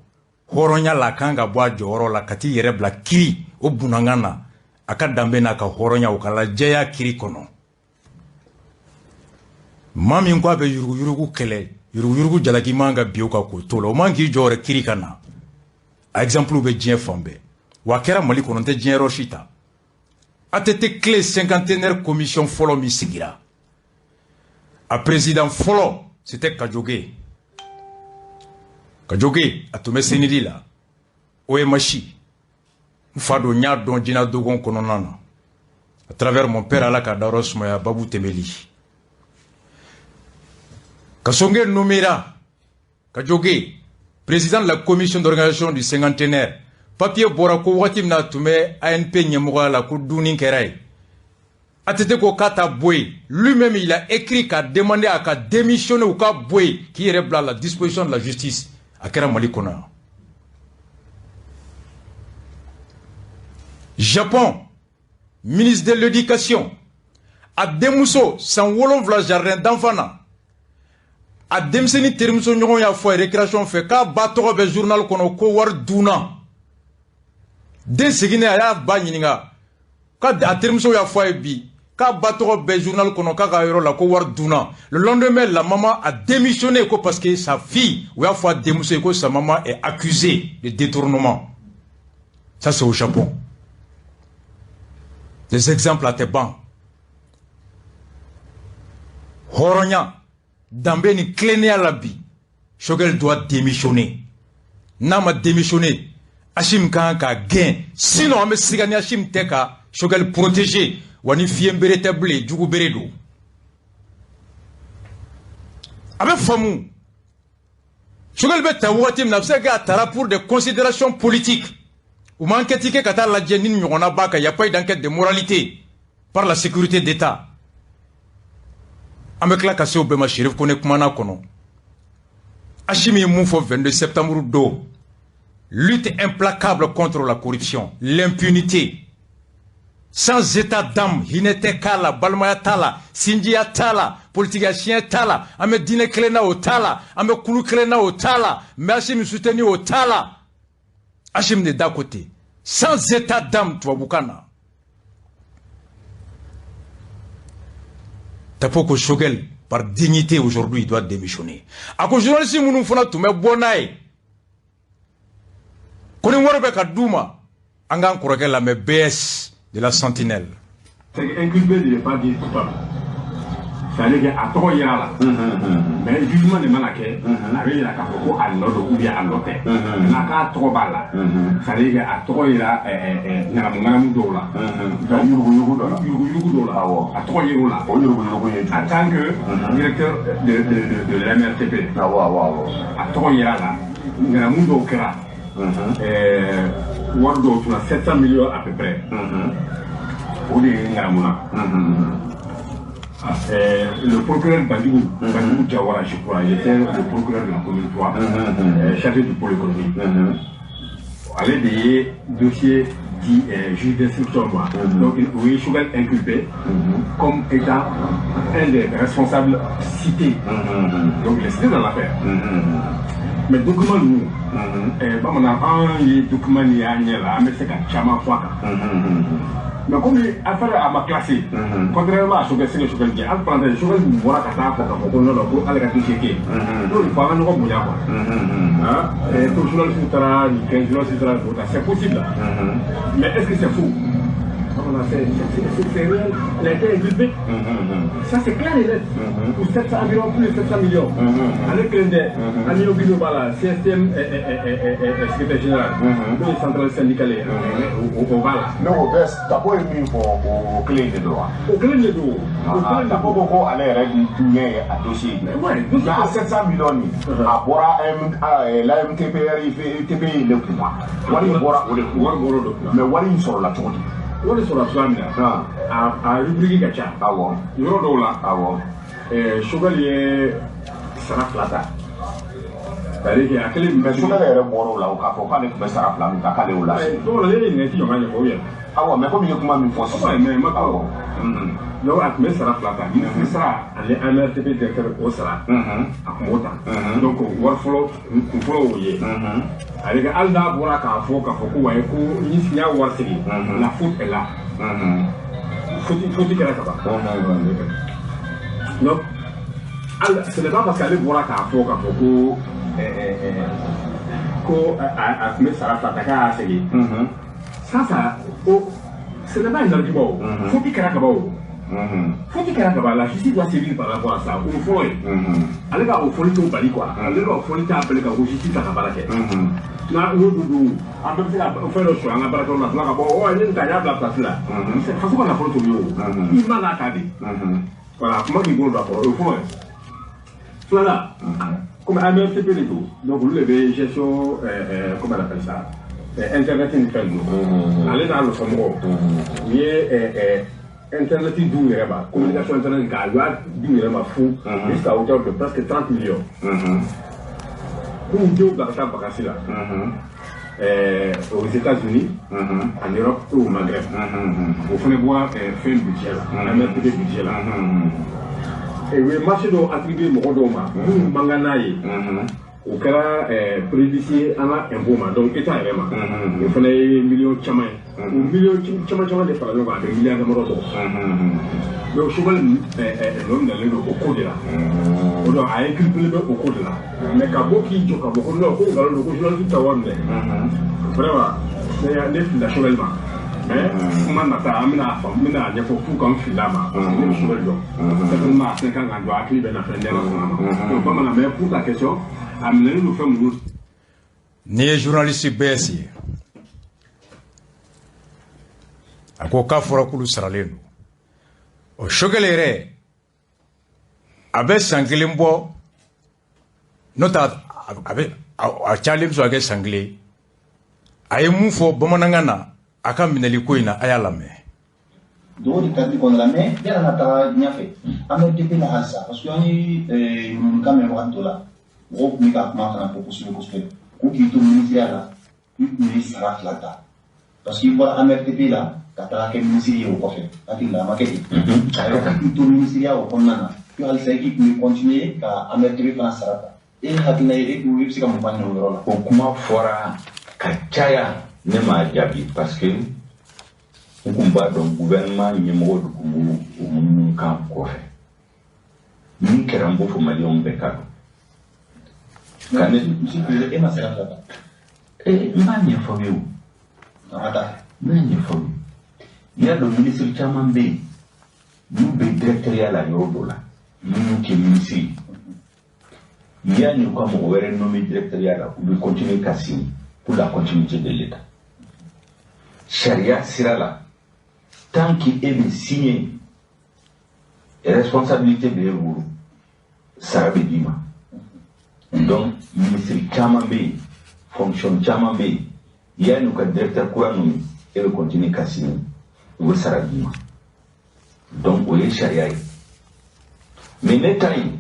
hɔrɔnya la, a kan ka bɔ a jɔyɔrɔ la ka t'i yɛrɛ bila kiri o bunankan na, a ka danbe n'a ka hɔrɔnya o ka lajɛya kiri kɔnɔ. Maa min ko a bɛ yuruguyurugu kɛlɛ, yuruguyurugu jalaki man ka bin o kan k'o to la, o man k'i jɔ yɛrɛ kiri ka na. A exemple bɛ diɲɛ fan bɛɛ, wa a kɛra Mali kɔnɔ, n tɛ diɲɛ yɔrɔ si ta. ATT clé cinquantenaire commission fɔlɔ min sigira, a président fɔlɔ, c'était Kajoge. Kajoge a tun bɛ CNID la, OMH. N fa don, n y'a dɔn jinɛ dogon kɔnɔna na à travers mon père, Ala ka dayɔrɔ sumaya, Babu Temeli. Kasonge nommera Kajoge président de la commission d'organisation du cinquantenaire. Papier bɔra ko waati min na a tun bɛ ANP ɲɛmɔgɔya la, ko dunni kɛra yen. ATT ko k'a ta bɔ yen. Lui-même, il a écrit k'a demander a ka démissionner u ka bɔ yen, k'i yɛrɛ bila à la disposition de la justice. A kɛra Mali kɔnɔ yan. Japon, ministre de l'éducation, a denmuso san 7 jardin d'enfant na, a denmisɛnnin terimuso ɲɔgɔn y'a fɔ a ye récréation fɛ k'a ba tɔgɔ bɛ journal kɔnɔ ko wari dunna. Den seginnen, a y'a ba ɲininka k'a terimuso y'a fɔ a ye bi k'a ba tɔgɔ bɛ journal kɔnɔ k'a ka yɔrɔ la ko wari dunna. Le lendemain, la maman a démissionné ko parce que sa fille, u y'a fɔ a denmuso ye ko sa maman est accusée de détournement. Ça, c'est au Japon. Des exemples a tɛ ban. Hɔrɔnya, danbe ni tilennenya la bi, Choguel doit démissionner. N'a ma démissionner, Assimi kan k'a gɛn. Sinon an bɛ siga ni Assimi tɛ ka Choguel protéger, wa ni fiɲɛ bere tɛ bilen, jugu bere don. A bɛ faamu. Choguel bɛ ta waati min na, a bɛ se ka kɛ a taara pour des considérations politiques. U ma enquête kɛ ka taa lajɛ ni ɲɔgɔnna b'a kan. Y a pas eu d'enquête de moralité par la sécurité d'État. An bɛ tila ka se o bɛɛ ma. Chérif Kone kumana kɔnɔ. Assimi ye mun fɔ 22 septembre don? Lutte implacable contre la corruption, l'impunité, sans état d'âme. Hinɛ tɛ k'a la, balimaya t'a la, sinjiya t'a la, politikiya siɲɛ t'a la, an bɛ diinɛ kelen na o t'a la, an bɛ kulu kelen na o t'a la, n bɛ Assimi soutenir o t'a la. Assimi de da ko ten, sans état d'âme tubabukan na. Tapo ko Choguel, par dignité aujourd'hui, il doit démissionner. A ko journaliste minnu fana tun bɛ bɔ n'a ye ko ni wari bɛ ka d'u ma, an k'an kɔrɔkɛ lamɛn, BS de la Sentinelle. C'est inculpé de ne pas dire coupable. C'est-à-dire que a tɔgɔ yera la. Mais jugement de mana kɛ, a bɛ yira k'a fɔ ko a nɔ don ou bien a nɔ tɛ. N'a k'a tɔgɔ b'a la, c'est-à-dire que a tɔgɔ yera ŋanamu ŋanamu dɔw la. Donc yuruguyurugu dɔ la. Yuruguyurugu dɔw la. Awɔ. A tɔgɔ yer'o la. O yuruguyurugu ye jumɛn? En tant que directeur de l'MRTP. Awɔ awɔ awɔ. A tɔgɔ yera la. Ŋanamu dɔw kɛra. Wari dɔw tunna 700 millions à peu près. O de ye ŋanamu na. Le procureur Bandiou, Bandiou Diawara, je crois, il était le procureur de la commune 3, chargé du pôle économique. Ale de ye dossier di juge d'instruction ma. Donc u ye Choguel inculpé comme étant un des responsables cités. Donc il est cité dans l'affaire. Mais document ninnu, bamanan, an ye document nin y'an ɲɛ la, an bɛ se ka caman fɔ a kan. Mais comme affaire a ma classé, contrairement à Choguel, ce que Choguel dit, entre parenthèses, Choguel bɔra ka taa fɔ k'a fɔ ko non non, ko ale ka dossier tɛ yen. N'o de fɔ, an ka ɲɔgɔn bonya quoi. Hein, ko journaliste taara nin kɛ, journaliste taara nin ta, c'est possible. Mais est-ce que c'est faux? C'est réel, elle a été inculpée. Ça, c'est clair et net. Pour 700, environ plus de 700 millions. Ale kelen tɛ, Amion Guindo b'a la, CSTM secrétaire général, n'o ye centrale syndicale ye, o b'a la. Ne ko bɛɛ Tapo ye min fɔ, o kelen de don wa? O kelen de don. O kelen de. Tapo ko ko ale yɛrɛ ɲɛ ye a dossier ye. Ouais, dossier. Mais a 700 millions nin, a bɔra l'AMTPR TPI de kun wa? Wari in bɔra o de kun. Wari bɔra o de kun. Mais wari in sɔrɔla cogo di? Wari sɔrɔla cogoya min na, a rubrique ka ca. Yɔrɔ dɔw la, Choguel ye sara fila ta. C'est-à-dire que a kelen. Mais Choguel yɛrɛ bɔra o la, o k'a fɔ k'ale tun bɛ sara fila min ta, k'ale y'o lase. Dɔw la, ne ye ɲininka, i ti jɔ k'a ɲɛfɔ o yɛrɛ. Awɔ, mais komi i ye kuma min fɔ sisan. Mais ma awɔ. Donc a tun bɛ sara fila ta, ministre sara ani AMRTP directeur o sara, a tun b'o ta. Donc wari fɔlɔ kun fɔlɔ y'o ye. Ale ka hali n'a bɔra k'a fɔ ko wayi, ko n y'a wari segin, la faute est là. Faute kɛra ka ban. Donc hali ce n'est pas parce qu'ale bɔra k'a fɔ ko a tun bɛ sara fila ta k'a y'a segin. Ça o, ce n'est pas un argument o. Faute kɛra ka ban o. Faute kɛra ka ban, la justice doit sévir par rapport à ça. O fɔlɔ ye. Ale ka o fɔli t'o bali quoi. Ale ka o fɔli t'a bali ka ko justice ta ka baara kɛ. N'a n'o dun don, an bɛɛ bɛ se ka fɛn dɔ sɔrɔ an ka baarakɛyɔrɔ la, tila ka bɔ, ɔ ne nin ta, n y'a bila place la. Faso ka nafolo t'o ye o. I ma n'a ta de. Voilà, kuma k'i bolo don a kɔrɔ, o ye fɔlɔ ye. Filanan, comme AMRTP de don, donc olu de bɛ gestion, comment on appelle ça, internet ni fɛn ninnu. Ale n'a nɔfɛmɔgɔw, u ye internet d'u yɛrɛ ma, communication internet k'a loi d'u yɛrɛ ma fu jusqu'à hauteur de presque 30 millions. K'u denw bila ka taa vacances la aux États-Unis, en Europe et au Maghreb. O fana bɔra fɛn budget la, AMRTP budget la. U ye marché dɔw attribué mɔgɔ dɔw ma minnu man kan n'a ye. O kɛra préjudice ye an ka impôt ma, donc état yɛrɛ ma. O fana ye miliyɔn caman ye. O miliyɔn caman caman de fara ɲɔgɔn kan, a bɛ miliyɔn damadɔ bɔ. Donc Choguel nɔ minɛlen don o ko de la. O donc a inculpé bɛ o ko de la. Mais ka bɔ k'i jɔ ka bɔ ko non, ko nkalon don, ko journaliste ta wari minɛ. Vraiment, ne filila Choguel ma. Mais kuma nata, an bɛna faamu, n bɛna a ɲɛfɔ f'u ka n filila ma, parce que ne bɛ Choguel dɔn. Certainement a 5 ans kan dɔn, hakili bɛ na fɛn, ni Ala sɔnna ma. Donc bamanan, mais pour ta question, a minɛlen don fɛn minnu. N'i ye journaliste bɛɛ ye, a ko k'a fɔra k'olu saralen don. O Choguel yɛrɛ, a bɛ san kelen bɔ, n'o tɛ a bɛ a cayalen bɛ sɔn ka kɛ san kelen. A ye mun fɔ bamanankan na a ka minɛli ko in na, a y'a lamɛn. Dɔw de cadre kɔnɔna la, mais yanni an ka taga ɲɛfɛ, an bɛ DP la halisa, parce que an ye ŋunukan mɛn wagati dɔ la, mɔgɔw tun bɛ ka kuma fana fɔ kosɛbɛ kosɛbɛ ko k'i to ministériya la, i tun bɛ sara fila ta, parce que i bɔra AMRTP la ka taga kɛ minisiri ye o kɔfɛ. Hakili la, a ma kɛ ten? Ayiwa, k'i to ministériya o kɔnɔna na, ko halisa i k'i tun bɛ continuer ka AMRTP fana sara ta. E hakilina ye, e bɛ se ka mun fɔ an ɲɛna o yɔrɔ la? O kuma fɔra ka caya, ne m'a jaabi parce que n kun b'a dɔn gouvernement ɲɛmɔgɔ de kun b'o o munumunu kan kɔfɛ. Min kɛra, n b'o fɔ maliyɛnw bɛɛ ka dɔn. Ka ne Monsieur le président, e ma sara fila ta? Ee, n b'a ɲɛfɔ aw ye o. A ma taa. N b'a ɲɛfɔ aw ye. N'i y'a dɔn, minisiri caman bɛ yen n'u bɛ directeur la yɔrɔ dɔ la, minnu tɛ minisiri ye, yanni u ka mɔgɔ wɛrɛ nommé directeur la, u bɛ continuer ka signer pour la continuité de l'État. Sariya sira la, tant que e bɛ signer, responsabilité bɛ e bolo, sara bɛ d'i ma. Donc minisiri caman bɛ yen, fonction caman bɛ yen, yanni u ka directeur kura nommé, e bɛ continuer ka signer, u bɛ sara d'i ma. Donc o ye sariya ye. Mais ne ta in,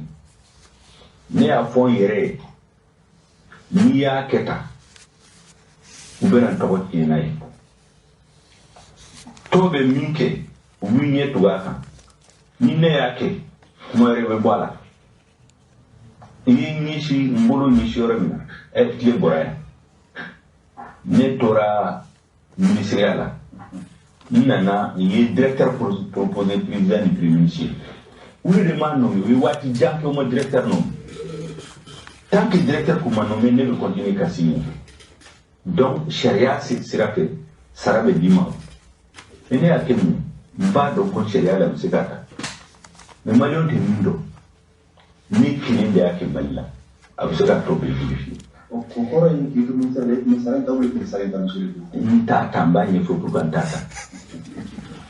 ne y'a fɔ n yɛrɛ ye, n'i y'a kɛ tan, u bɛna n tɔgɔ tiɲɛ n'a ye. Tɔw bɛ min kɛ, u b'u ɲɛ tugu a kan. Ni ne y'a kɛ, kuma wɛrɛ bɛ bɔ a la. I ye ɲɛsin n bolo ɲɛsin yɔrɔ min na, ɛ tile bɔra yan. Ne tora ministériya la. N nana n ye directeur proposé président ni premier ministre. Olu de m'a nommé, u ye waati jan kɛ u ma directeur nommé. Tant que directeur kun ma nommé, ne bɛ continuer ka signer. Donc sariya sira fɛ, sara bɛ d'i ma. Mais ne y'a kɛ mun ye? N b'a dɔn ko sariya la, n bɛ se k'a ta. Mais maliyɛnw tɛ min dɔn, ne kelen de y'a kɛ Mali la, a bɛ se ka tɔ bɛɛ vérifier. O kɔrɔ ye k'i to ministère la, e tun bɛ sara in ta ou bien e tun bɛ sara in ta monsieur le président? N t'a ta, n b'a ɲɛfɔ pourquoi n t'a ta.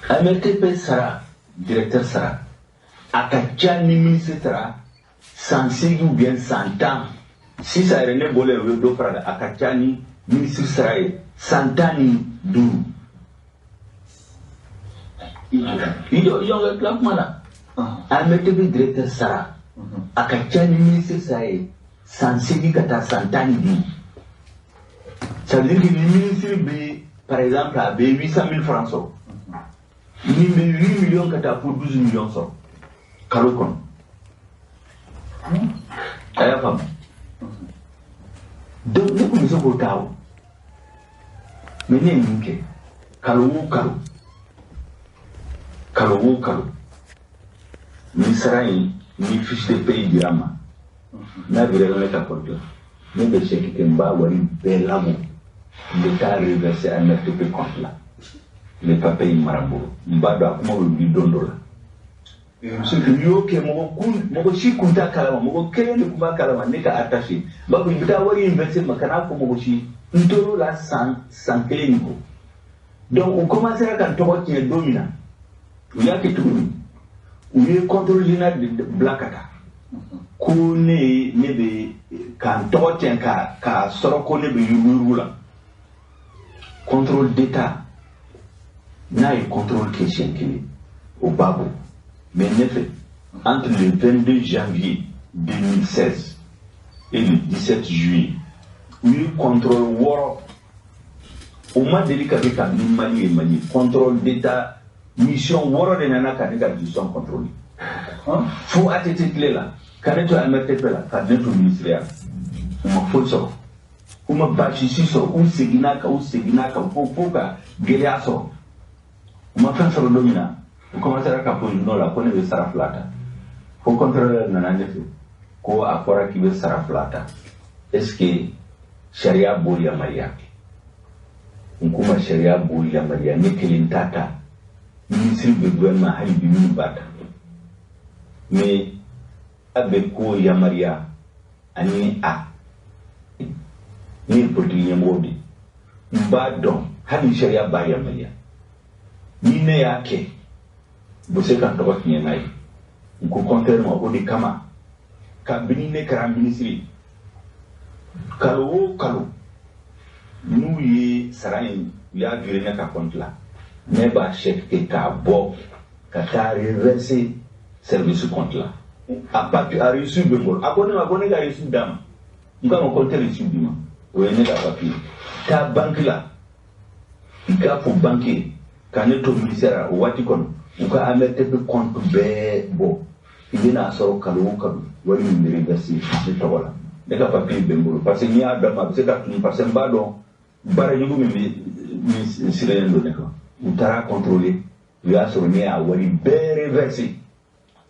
AMRTP sara, directeur sara, a ka ca ni ministre sara san 8 ou bien san 10. Sisan yɛrɛ ne bɔlen, u ye dɔ fara a ka ca ni ministre sara ye san 15. I jɔ, i jɔ, n ka tila kuma la. AMRTP directeur sara, a ka ca ni ministre sara ye san 8 ka taa san 15. Ça veut dire que ni ministre bɛ, par exemple, a bɛ 800 000 francs sɔrɔ, ni bɛ 8 millions ka taa fo 12 millions sɔrɔ kalo kɔnɔ. A y'a faamu? Donc ne tun bɛ se k'o ta o, mais ne ye min kɛ, kalo o kalo, kalo o kalo, ni sara in ni fiche de paye dira n ma, n'a viré ne ka compte la, ne bɛ chèque kɛ, n b'a wari bɛɛ labɔ, n bɛ taa reverser AMRTP compte la. N bɛ papier in mara n bolo, n b'a dɔn a kuma bɛ wuli don dɔ la. U y'o kɛ, mɔgɔ kun, mɔgɔ si kun t'a kalama, mɔgɔ kelen de kun b'a kalama, ne ka attaché. N b'a fɔ n bɛ taa wari in verser ma, kan'a fɔ mɔgɔ si. N tor'o la san kelen nin kɔ. Donc u commencera ka n tɔgɔ tiɲɛ don min na, u y'a kɛ cogo min, u ye contrôle général de bila ka taa ko ne ye, ne bɛ ka n tɔgɔ tiɲɛ ka k'a sɔrɔ ko ne bɛ yuruguyurugu la. Contrôle d'état n'a ye contrôle kɛ siɲɛ kelen, o b'a bɔ. Mais ne fɛ, entre le 22 janvier 2016 et le 17 juillet, u ye contrôle 6. O ma deli ka kɛ kabini Mali ye Mali. Contrôle d'état mission 6 de nana ka ne ka gestion contrôler, fo ATT tile la, ka ne to AMRTP la, ka ne to ministériya la. U ma foyi sɔrɔ, u ma baasi si sɔrɔ. U seginna kan, u seginna kan fo ka gɛlɛya sɔrɔ. U ma fɛn sɔrɔ don min na, u commencera ka fɔ journaux la ko ne bɛ sara fila ta. Fo contrôleur nana ne fɛ ko a fɔra k'i bɛ sara fila ta, est ce que sariya b'o yamaruya? N k'u ma, sariya b'o yamaruya, ne kelen t'a ta, ministre bɛ gouvernement hali bi minnu b'a ta, mais a bɛ ko yamaruya ani a ne ye politique ɲɛmɔgɔ de ye, n b'a dɔn hali sariya b'a yamaruya. Ni ne y'a kɛ, u bɛ se ka n tɔgɔ tiɲɛ n'a ye. N ko compteur ma, o de kama kabini ne kɛra ministre ye, kalo o kalo n'u ye sara in, u y'a viré ne ka compte la, ne b'a chèque kɛ k'a bɔ ka taa reverser service compte la. A papier, a reçu bɛ n bolo. A ko ne ma ko ne ka reçu d'a ma. N k'a ma ko n tɛ reçu d'i ma, o ye ne ka papier. Taa banque la, i k'a fɔ banque ye ka ne to ministère la o waati kɔnɔ, u ka AMRTP compte bɛɛ bɔ, i bɛna sɔrɔ kalo o kalo wari min bɛ reverser ne tɔgɔ la. Ne ka papier bɛ n bolo, parce que n'i y'a d'a ma, a bɛ se ka tunu, parce que n b'a dɔn baara jugu min bɛ min sirilen don ne kan. U taara contrôler, u y'a sɔrɔ ne y'a wari bɛɛ reverser.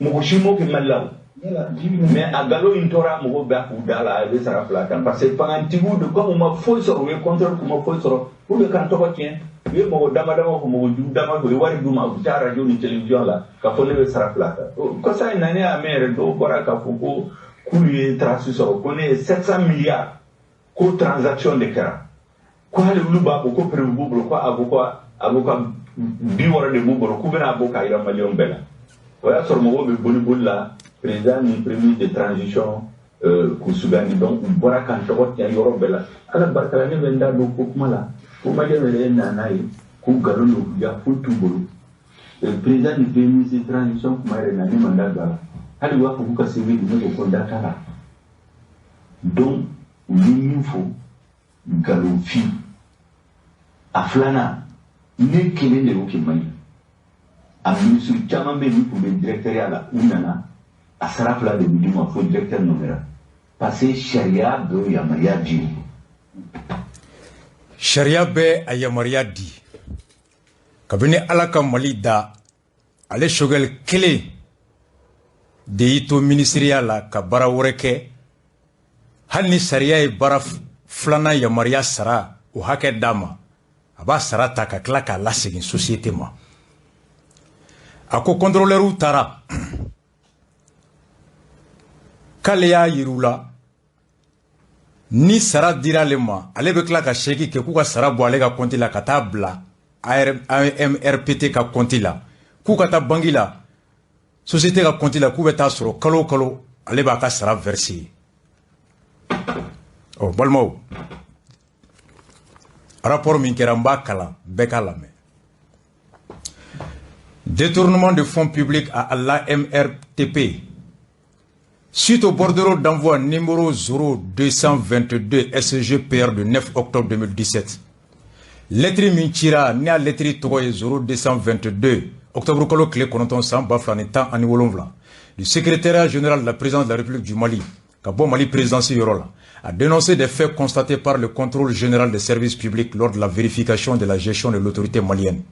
Mɔgɔ si m'o kɛ Mali la o. Mais a nkalon in tora mɔgɔw bɛɛ k'u da la, a bɛ sara fila kan, parce que fangantigiw de, comme u ma foyi sɔrɔ, u ye contrôle k'u ma foyi sɔrɔ pour que k'an tɔgɔ tiɲɛ. U ye mɔgɔ dama dama fɔ, mɔgɔ jugu dama fɔ, u ye wari d'u ma, u bɛ taa radio ni télévision la k'a fɔ ne bɛ sara fila kan. Kɔsa in na, ne y'a mɛn yɛrɛ, dɔw bɔra k'a fɔ ko k'olu ye trace sɔrɔ ko ne ye 700 milliards ko transaction de kɛra, ko hali olu b'a fɔ ko preuve b'u bolo, ko avocat 60 de b'u bolo, k'u bɛna bɔ k'a yira maliyɛnw bɛɛ la. O y'a sɔrɔ mɔgɔw bɛ boli boli la président ni premier ministre de transition k'u sugandi. Donc u bɔra k'an tɔgɔ tiɲɛ yɔrɔ bɛɛ la. Ala barika la, ne bɛ n da don ko kuma la ko maliyɛn yɛrɛ nana ye ko nkalon don, ja foyi t'u bolo. Président ni premier ministre de transition kuma yɛrɛ na, ne ma n da don a la. Hali u b'a fɔ k'u ka CV di, ne ko ko n da t'a la. Donc u ye min fɔ, nkalonfin. A filanan, Ne kelen de y'o kɛ Mali. A ministre caman bɛ yen min tun bɛ directeur la, u nana, a sara fila de bɛ d'u ma fo directeur nommera, parce que sariya b'o yamaruya di. Sariya bɛ a yamaruya di. Kabini Ala ka Mali da, ale Choguel kelen de y'i to minisiriya la ka baara wɛrɛ kɛ, hali ni sariya ye baara filanan yamaruya sara o hakɛ d'a ma, a b'a sara ta ka tila k'a lasegin société ma. A ko contrôleur taara k'ale y'a yir'u la, ni sara dira ale ma, ale bɛ tila ka chèque kɛ k'u ka sara bɔ ale ka compte la ka taa bila AMRPT ka compte la, k'u ka taa banque la, société ka compte la, k'u bɛ taa sɔrɔ kalo o kalo ale b'a ka sara verser. Ɔ balimaw, rapport min kɛra, n b'a kalan, bɛɛ k'a lamɛn. Détournement de fonds publics à l'AMRTP. Suite au bordereau d'envoi numéro 0222 SGPR de 9 octobre 2017. Lettre min cira, ni a lettre tɔgɔ ye 0222 octobre kalo tile 9 san 2017, du secrétariat général de la présidence de la République du Mali, ka bɔ Mali présidence yɔrɔ la, a dénoncé des faits constatés par le contrôle général des services publics lors de la vérification de la gestion de l'autorité malienne.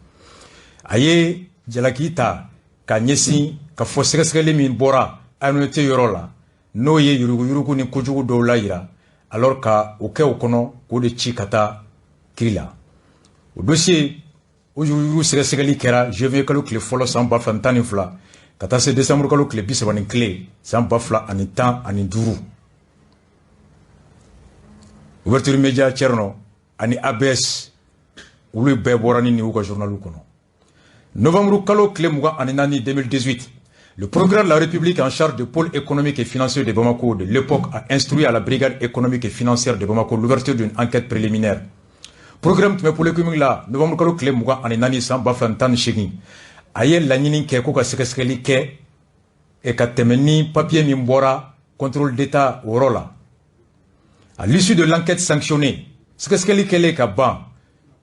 A ye jalaki ta ka ɲɛsin ka fɔ sɛgɛsɛgɛli min bɔra ANT yɔrɔ la, n'o ye yuruguyurugu ni kojugu dɔw la yira, alors ka o kɛ o kɔnɔ k'o de ci ka taa kiri la. O dossier o yuruguyurugu sɛgɛsɛgɛli kɛra janvier kalo tile fɔlɔ san 2012 ka taa se décembre kalo tile 31 san 2015. Ouverture Média, Thierno ani ABS, olu bɛɛ bɔra ni nin y'u ka journal kɔnɔ. Novembre kalo tile 24 2018, le procureur de la République en charge du pôle économique et financier de Bamako de l'époque a instruit à la brigade économique et financière de Bamako l'ouverture d'une enquête préliminaire. Procureur tun bɛ pôle économique la novembre kalo tile 24 san 2018, a ye laɲini kɛ ko ka sɛgɛsɛgɛli kɛ ka tɛmɛ ni papier min bɔra contrôle d'État o yɔrɔ la. À l'issue de l'enquête sanctionnée, sɛgɛsɛgɛli kɛlen ka ban,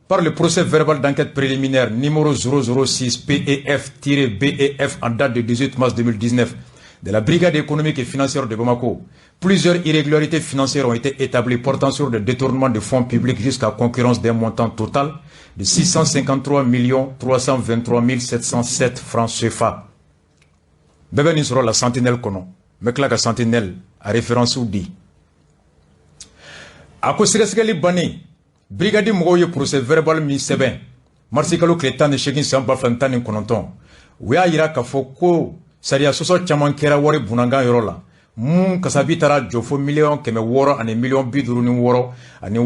par le procès verbal d'enquête préliminaire numéro 006 PEF-BEF en date de 18 mars 2019 de la brigade économique et financière de Bamako, plusieurs irrégularités financières ont été établies portant sur des détournements de fonds publics jusqu'à concurrence d'un montant total de 653 323 707 francs CFA. Bɛɛ bɛ nin sɔrɔ la Sentinelle kɔnɔ. N bɛ tila ka Sentinelle a référence di. A ko sɛgɛsɛgɛli bannen, brigade mɔgɔw ye procès verbal min sɛbɛn marisi kalo tile 18 san 2019, u y'a yira k'a fɔ ko sariya sɔsɔ caman kɛra wari bunankan yɔrɔ la, mun kasabi taara jɔ fo 600 000 ani 56 000 ani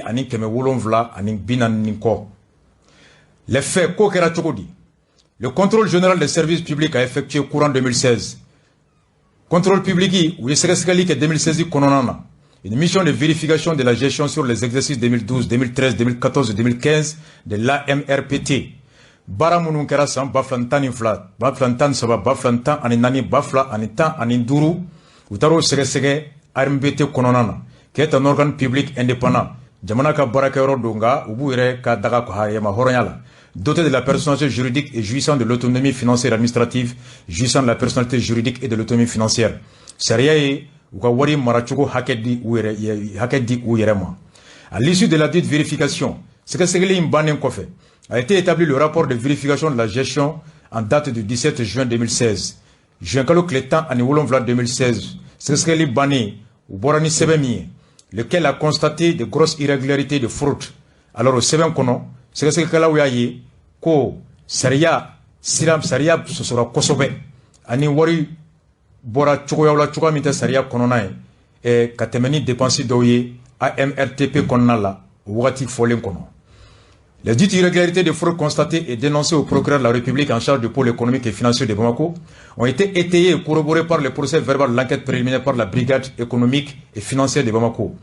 64,740 ni kɔ. Les faits, ko kɛra cogo di? Le contrôle général des services publics a effectué courant 2016, contrôle public u ye sɛgɛsɛgɛli kɛ 2016 kɔnɔna na, une mission de vérification de la gestion sur les exercices 2012, 2013, 2014 et 2015 de l'AMRPT. Baara minnu kɛra san 2012, 2013, 2014, 2015, u taara o sɛgɛsɛgɛ AMRPT kɔnɔna na, qui est un organe public indépendant. Jamana ka baarakɛyɔrɔ don, nka u b'u yɛrɛ ka daga yɛrɛma hɔrɔnya la. Doté de la personnalité juridique et jouissant de l'autonomie financière et administrative, jouissant de la personnalité juridique et de l'autonomie financière. Sariya ye u ka wari maracogo hakɛ di u yɛrɛ, hakɛ di u yɛrɛ ma. À l'issue de la dite vérification, sɛgɛsɛgɛli in bannen kɔfɛ, a été établi le rapport de vérification de la gestion en date du 17 juin 2016. Juin kalo tile 17 2016, sɛgɛsɛgɛli bannen, u bɔra ni sɛbɛn min ye, lequel a constaté de grosses irrégularités de fraude. Alors o sɛbɛn kɔnɔ, sɛgɛsɛgɛlikɛlaw y'a ye ko sariya sira, sariya sɔsɔra kosɛbɛ, ani wari bɔra cogoyaw la cogoya min tɛ sariya kɔnɔna ye, ka tɛmɛ ni dépense dɔw ye AMRTP kɔnɔna la o wagati fɔlen kɔnɔ. Les dites irrégularités de fraude constatées et dénoncées au procureur de la République en charge du pôle économique et financier de Bamako ont été étayées et corroborées par le procès verbal de l'enquête préliminaire par la brigade économique et financière de Bamako.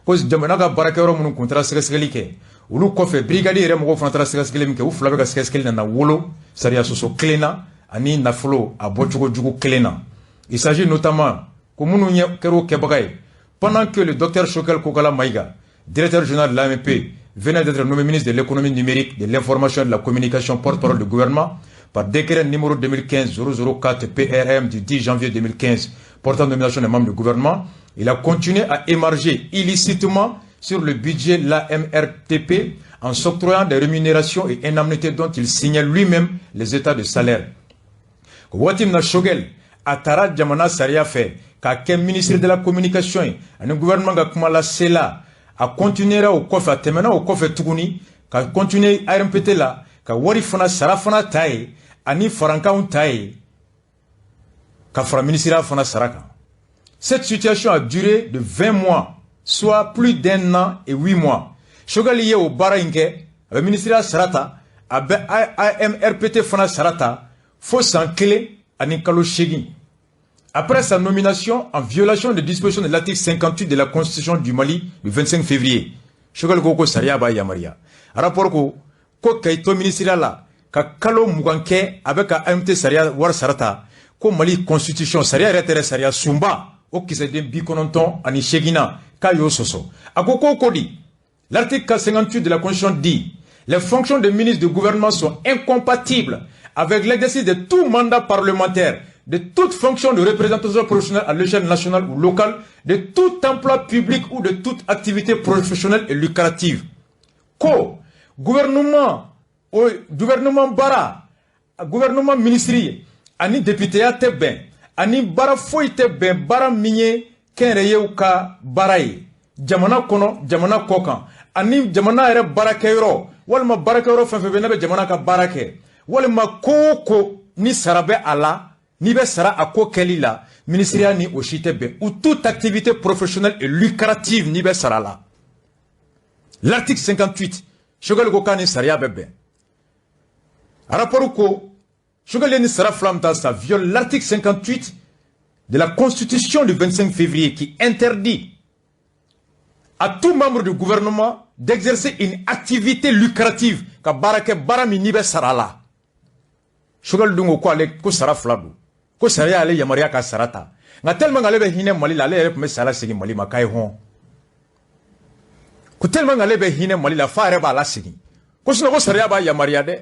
Ko jamana ka baarakɛyɔrɔ minnu kun taara sɛgɛsɛgɛli kɛ, olu kɔfɛ brigade yɛrɛ mɔgɔw fana taara sɛgɛsɛgɛli min kɛ, u fila bɛ ka sɛgɛsɛgɛli nana wolo sariya sɔsɔ kelen na ani nafolo a bɔcogo jugu kelen na. Il s'agit notamment ko minnu kɛra o kɛbaga ye, pendant que le docteur Choguel Kokalla Maïga, directeur général de l'AMP, venait d'être nommé ministre de l'économie numérique, de l'information et de la communication, porte-parole du gouvernement, par décret numéro 2015-004 PRM du 10 janvier 2015 portant nomination des membres du gouvernement, il a continué à émarger illicitement sur le budget de l'AMRTP en s'octroyant des rémunérations et indemnités dont il signait lui-même les états de salaire. Waati min na Choguel a taara jamana sariya fɛ k'a kɛ ministre de la communication ye ani gouvernement ka kuma lasela, a continuera o kɔfɛ, a tɛmɛna o kɔfɛ tuguni ka continuer ARMPT la ka wari fana sara fana ta ye ani farankanw ta ye ka fara ministériya fana sara kan. Cette situation a duré de 20 mois, soit plus d'un an et 8 mois. Choguel ye o baara in kɛ, a bɛ ministériya sara ta, a bɛ AMRPT fana sara ta fo san kelen ani kalo 8. Après sa nomination, en violation des dispositions de l'article 58 de la Constitution du Mali du 25 février, Choguel ko ko sariya b'a yamaruya. Rapport ko ko k'i to ministériya la ka kalo 20 kɛ a bɛ ka AMT sariya wari sara ta, ko Mali constitution sariya yɛrɛ tɛ sariya sunba o kisɛden 98nan k'a y'o sɔsɔ. A ko ko di, l'article 58 de la Constitution dit: les fonctions de ministre du gouvernement sont incompatibles avec l'exercice de tout mandat parlementaire, de toute fonction de représentation professionnelle à l'échelle nationale ou locale, de tout emploi public ou de toute activité professionnelle et lucrative. Ko gouvernement o gouvernement baara, gouvernement ministre ani députéya tɛ bɛn ani baara foyi tɛ bɛn, baara min ye kɛnyɛrɛyew ka baara ye jamana kɔnɔ, jamana kɔ kan, ani jamana yɛrɛ baarakɛyɔrɔ walima baarakɛyɔrɔ fɛn fɛn bɛ n'a bɛ jamana ka baara kɛ, walima ko o ko ni sara bɛ a la, n'i bɛ sara a ko kɛli la, ministériya ni o si tɛ bɛn, ou toute activité professionnelle et lucrative n'i bɛ sara la. L'article 58, Choguel ko k'a ni sariya bɛ bɛn. Rapport ko Choguel ni sara fila min ta, ça viole l'article 58 de la Constitution du 25 février qui interdit à tout membre du gouvernement d'exercer une activité lucrative, ka baara kɛ baara min n'i bɛ sara la. Choguel dun ko ko ale ko sara fila don, ko sariya y'ale yamaruya ka sara ta, nka tellement qu'ale bɛ hinɛ Mali la, ale yɛrɛ tun bɛ sara segin Mali ma k'a ye hɔn, ko tellement qu'ale bɛ hinɛ Mali la f'a yɛrɛ b'a la segin, ko sinon ko sariya b'a yamaruya dɛ.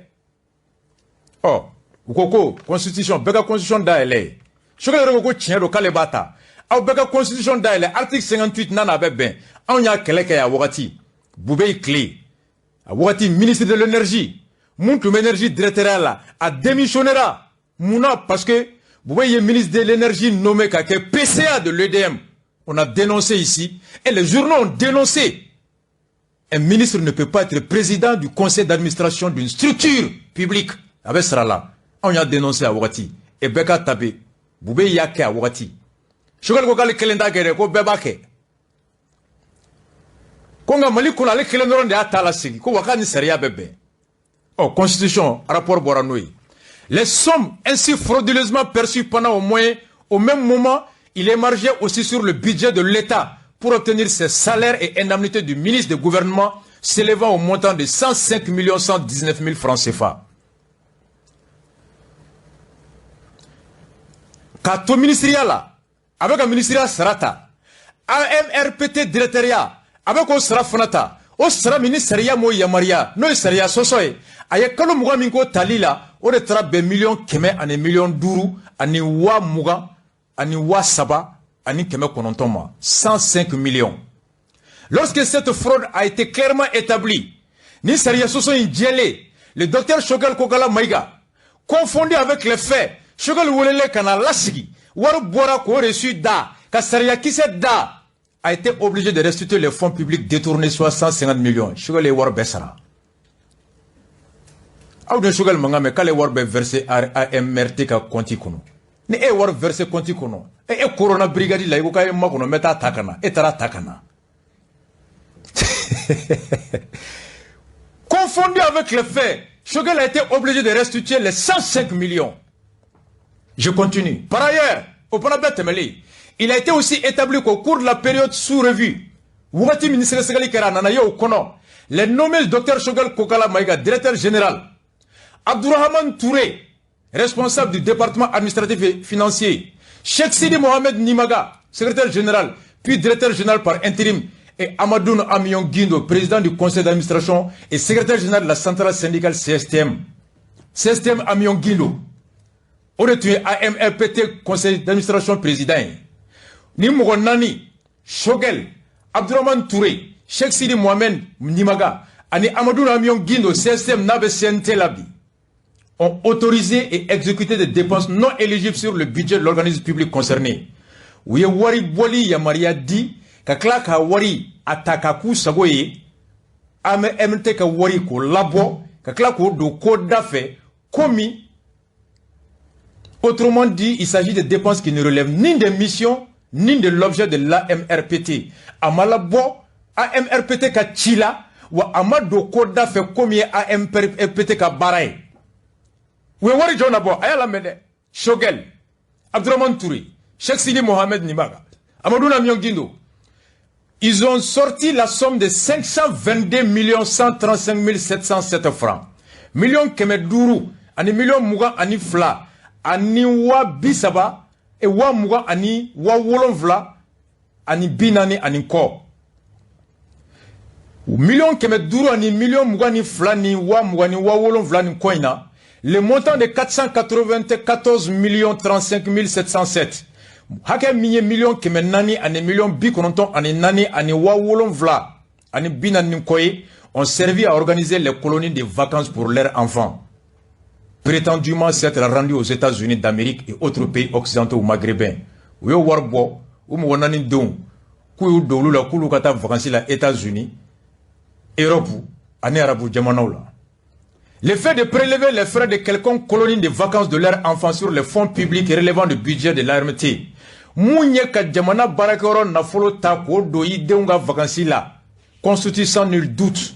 Ɔ u ko ko constitution bɛɛ ka constitution dayɛlɛ ye. Choguel yɛrɛ ko ko tiɲɛ don k'ale b'a ta, aw bɛɛ ka constitution dayɛlɛ, article 58 n'a bɛ bɛn. Anw y'a kɛlɛ kɛ a wagati Boubèye tile, a wagati ministre de l'énergie mun tun bɛ énergie directeur la, a démissionnera. Munna? Parce que Boubèye ye ministre de l'énergie nommé ka kɛ PCA de l'EDM. On a dénoncé ici et les journaux ont dénoncé: un ministre ne peut pas être président du conseil d'administration d'une structure publique a bɛ sara la. Anw y'a dénoncé a wagati et bɛɛ ka tape Boubèye y'a kɛ a wagati. Choguel ko k'ale kelen t'a kɛ dɛ, ko bɛɛ b'a kɛ, ko nka Mali kɔnɔ ale kelen dɔrɔn de y'a ta la segin, ko wa k'a ni sariya bɛ bɛn. Ɔ constitution rapport bɔra n'o ye. Les sommes ainsi frauduleusement perçues pendant au moins au même moment, il émargeait aussi sur le budget de l'État pour obtenir ses salaires et indemnités du ministre du gouvernement s'élevant au montant de 105 119 000 francs CFA. K'a to ministériya la, a bɛ ka ministériya sara ta, AMRPT directoriat a bɛ k'o sara fana ta, o sara min ni sariya m'o yamaruya, n'o ye sariya sɔsɔ ye. A ye kalo 20 min k'o tali la, o de taara bɛn 100 000 000 ani 5 million ani 20 000 ani 3 900 ma, 105 millions. Lorsque cette fraude a été clairement établie, ni sariya sɔsɔ in jɛlen, le docteur Choguel Kokalla Maïga, confondu avec les faits, Choguel welelen ka na lasigi, wari bɔra k'o reçu da ka sariya kisɛ da, a été obligé de restituer les fonds publics détournés, soit 150 millions. Choguel ye wari bɛɛ sara. Aw de Choguel mankan mɛn k'ale wari bɛɛ versé AMRT ka compte kɔnɔ. Ni e ye wari versé compte kɔnɔ, e corona brigade la, i ko k'a ye makɔnɔ, n bɛ taa ta ka na, e taara ta ka na. Confondu avec les faits, Choguel a été obligé de restituer les 105 millions. Je continue. Par ailleurs, au Panabet Temeli, il a été aussi établi qu'au cours de la période sous revue, wagati min sɛgɛsɛgɛli kɛra a nana ye o kɔnɔ, les nommés docteur Choguel Kokalla Maïga, directeur général, Abdourahmane Touré, responsable du département administratif et financier, Cheikh Sidi Mohamed Nimaga, secrétaire général, puis directeur général par intérim, et Amadou Amion Guindo, président du conseil d'administration et secrétaire général de la centrale syndicale CSTM. CSTM Amion Guindo. O de tun ye AMRPT conseil d'administration président ye. Ni mɔgɔ naani, Choguel, Abdourahmane Touré, Cheikh Sidi Mohamed Nimaga ani Amadou Amion Guindo, CSTM n'a bɛ CNT la bi, ont autorisé et exécuté des dépenses non éligibles sur le budget de l'organisme public concerné. U ye wari bɔli yamaruya di ka tila ka wari a ta ka k'u sago ye, AMRPT ka wari k'o labɔ ka tila k'o don ko da fɛ komi. Autrement dit, il s'agit de dépenses qui ne relèvent ni des missions ni de l'objet de l'AMRPT. A ma labɔ AMRPT ka ci la wa a ma don ko da fɛ komi ye AMRPT ka baara ye. U ye wari jɔn nabɔ? A y'a lamɛn dɛ. Choguel, Abdourahmane Touré, Cheikh Sidi Mohamed Nimaga, Amadou Amion Guindo. Ils ont sorti la somme de 522 135 707 francs. Million 500 ani million 22 ani 30 e 20 ani 7 ani 40 ani kɔ. Million 500 ani million 22 ni 20 ni 7 ni kɔ in na, le montant de 494 35 707, hakɛ min ye million 400 ani million 94 ani 7 ani 40 ni kɔ ye, ont servi à organiser les colonies de vacances pour leurs enfants, prétendument s'être rendu aux États-Unis d'Amérique et autres pays occidentaux ou maghrébins. U ye wari bɔ u mɔgɔ naani denw k'u y'u don olu la k'olu ka taa vacances la États-Unis, Europe ani arabu jamanaw la. Le fait de prélever les frais de quelconque colonie de vacances de leurs enfants sur les fonds publics relevant du budget de l'AMRPT, mun ye ka jamana baarakɛyɔrɔ nafolo ta k'o don i denw ka vacances la, constitue sans nul doute,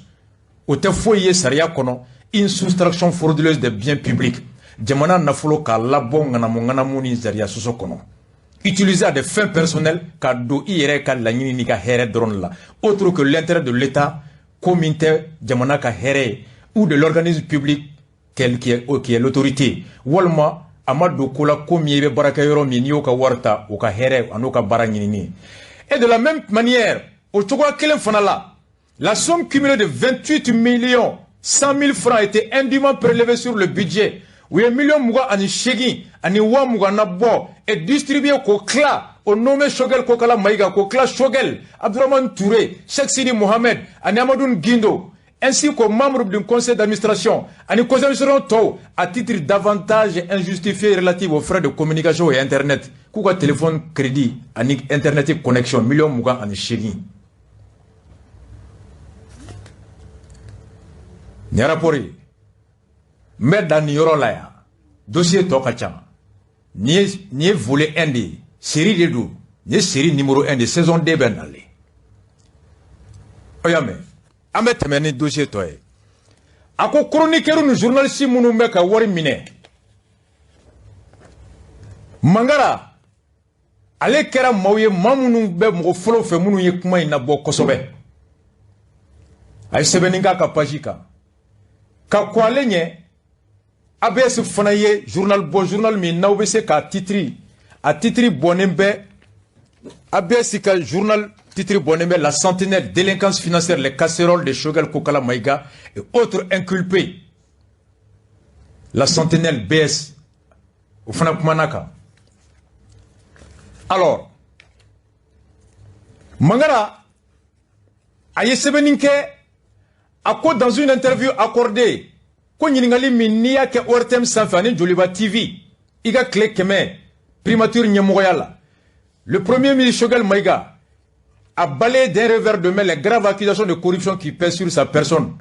o tɛ foyi ye sariya kɔnɔ, une soustraction frauduleuse des biens publics, jamana nafolo k'a labɔ ŋanamu ŋanamu ni sariya sɔsɔ kɔnɔ, utiliser à des fins personnelles ka don i yɛrɛ ka laɲini n'i ka hɛrɛ dɔrɔn de la, autre que l'intérêt de l'État, ko min tɛ jamana ka hɛrɛ ye, ou de l'organisme public qui est l'autorité, walima a ma don ko la ko min i bɛ baarakɛ yɔrɔ min n'i y'o ka wari ta o ka hɛrɛ a n'o ka baara ɲinini. Et de la même manière, o cogoya kelen fana la, la somme cumulée de 28 millions 100 000 francs a été indûment prélevée sur le budget, u ye miliyɔn 28 ani 20 000 na bɔ, et distribué k'o tila au nommé Choguel Kokala Maïga, k'o tila Choguel, Abdourahmane Touré, Cheikh Sidi Mohamed ani Amadou Guindo, ainsi qu'aux membres du conseil d'administration ani conseil d'administration tɔw, à titre d'avantages injustifiés relatifs aux frais de communication et internet, k'u ka téléphone crédit ani internet connexion, miliyɔn 28. Nin rapport ye, n bɛ dan nin yɔrɔ la yan, dossier tɔ ka ca. Nin ye volet 1 de ye, série de don, nin ye série numéro 1 de, saison 2 bɛ nalen. O y'a mɛn, an bɛ tɛmɛ ni dossier tɔ ye. A ko chroniqueur ni journaliste minnu bɛ ka wari minɛ, Mangara ale kɛra maaw ye, maa minnu bɛ mɔgɔ fɔlɔ fɛ minnu ye kuma in nabɔ kosɛbɛ. A ye sɛbɛnni k'a ka page kan ka kɔn ale ɲɛ. ABS fana ye journal bɔ, journal min n'aw bɛ se k'a titre, a titre bɔnnen bɛ, ABS ka journal titre bɔnnen bɛ: La Sentinelle, délinquance financière, les casseroles de Choguel Kokala Maïga et autres inculpés. La Sentinelle BS o fana kumana kan. Alors Mangara a ye sɛbɛnni kɛ, a ko dans une interview accordée, ko ɲininkali min n'i y'a kɛ ORTM sanfɛ ani Joliba TV i ka tile 100 primature ɲɛmɔgɔya la, le premier ministre Choguel Maïga a balayé d'un revers de main les graves accusations de corruption qui pèsent sur sa personne.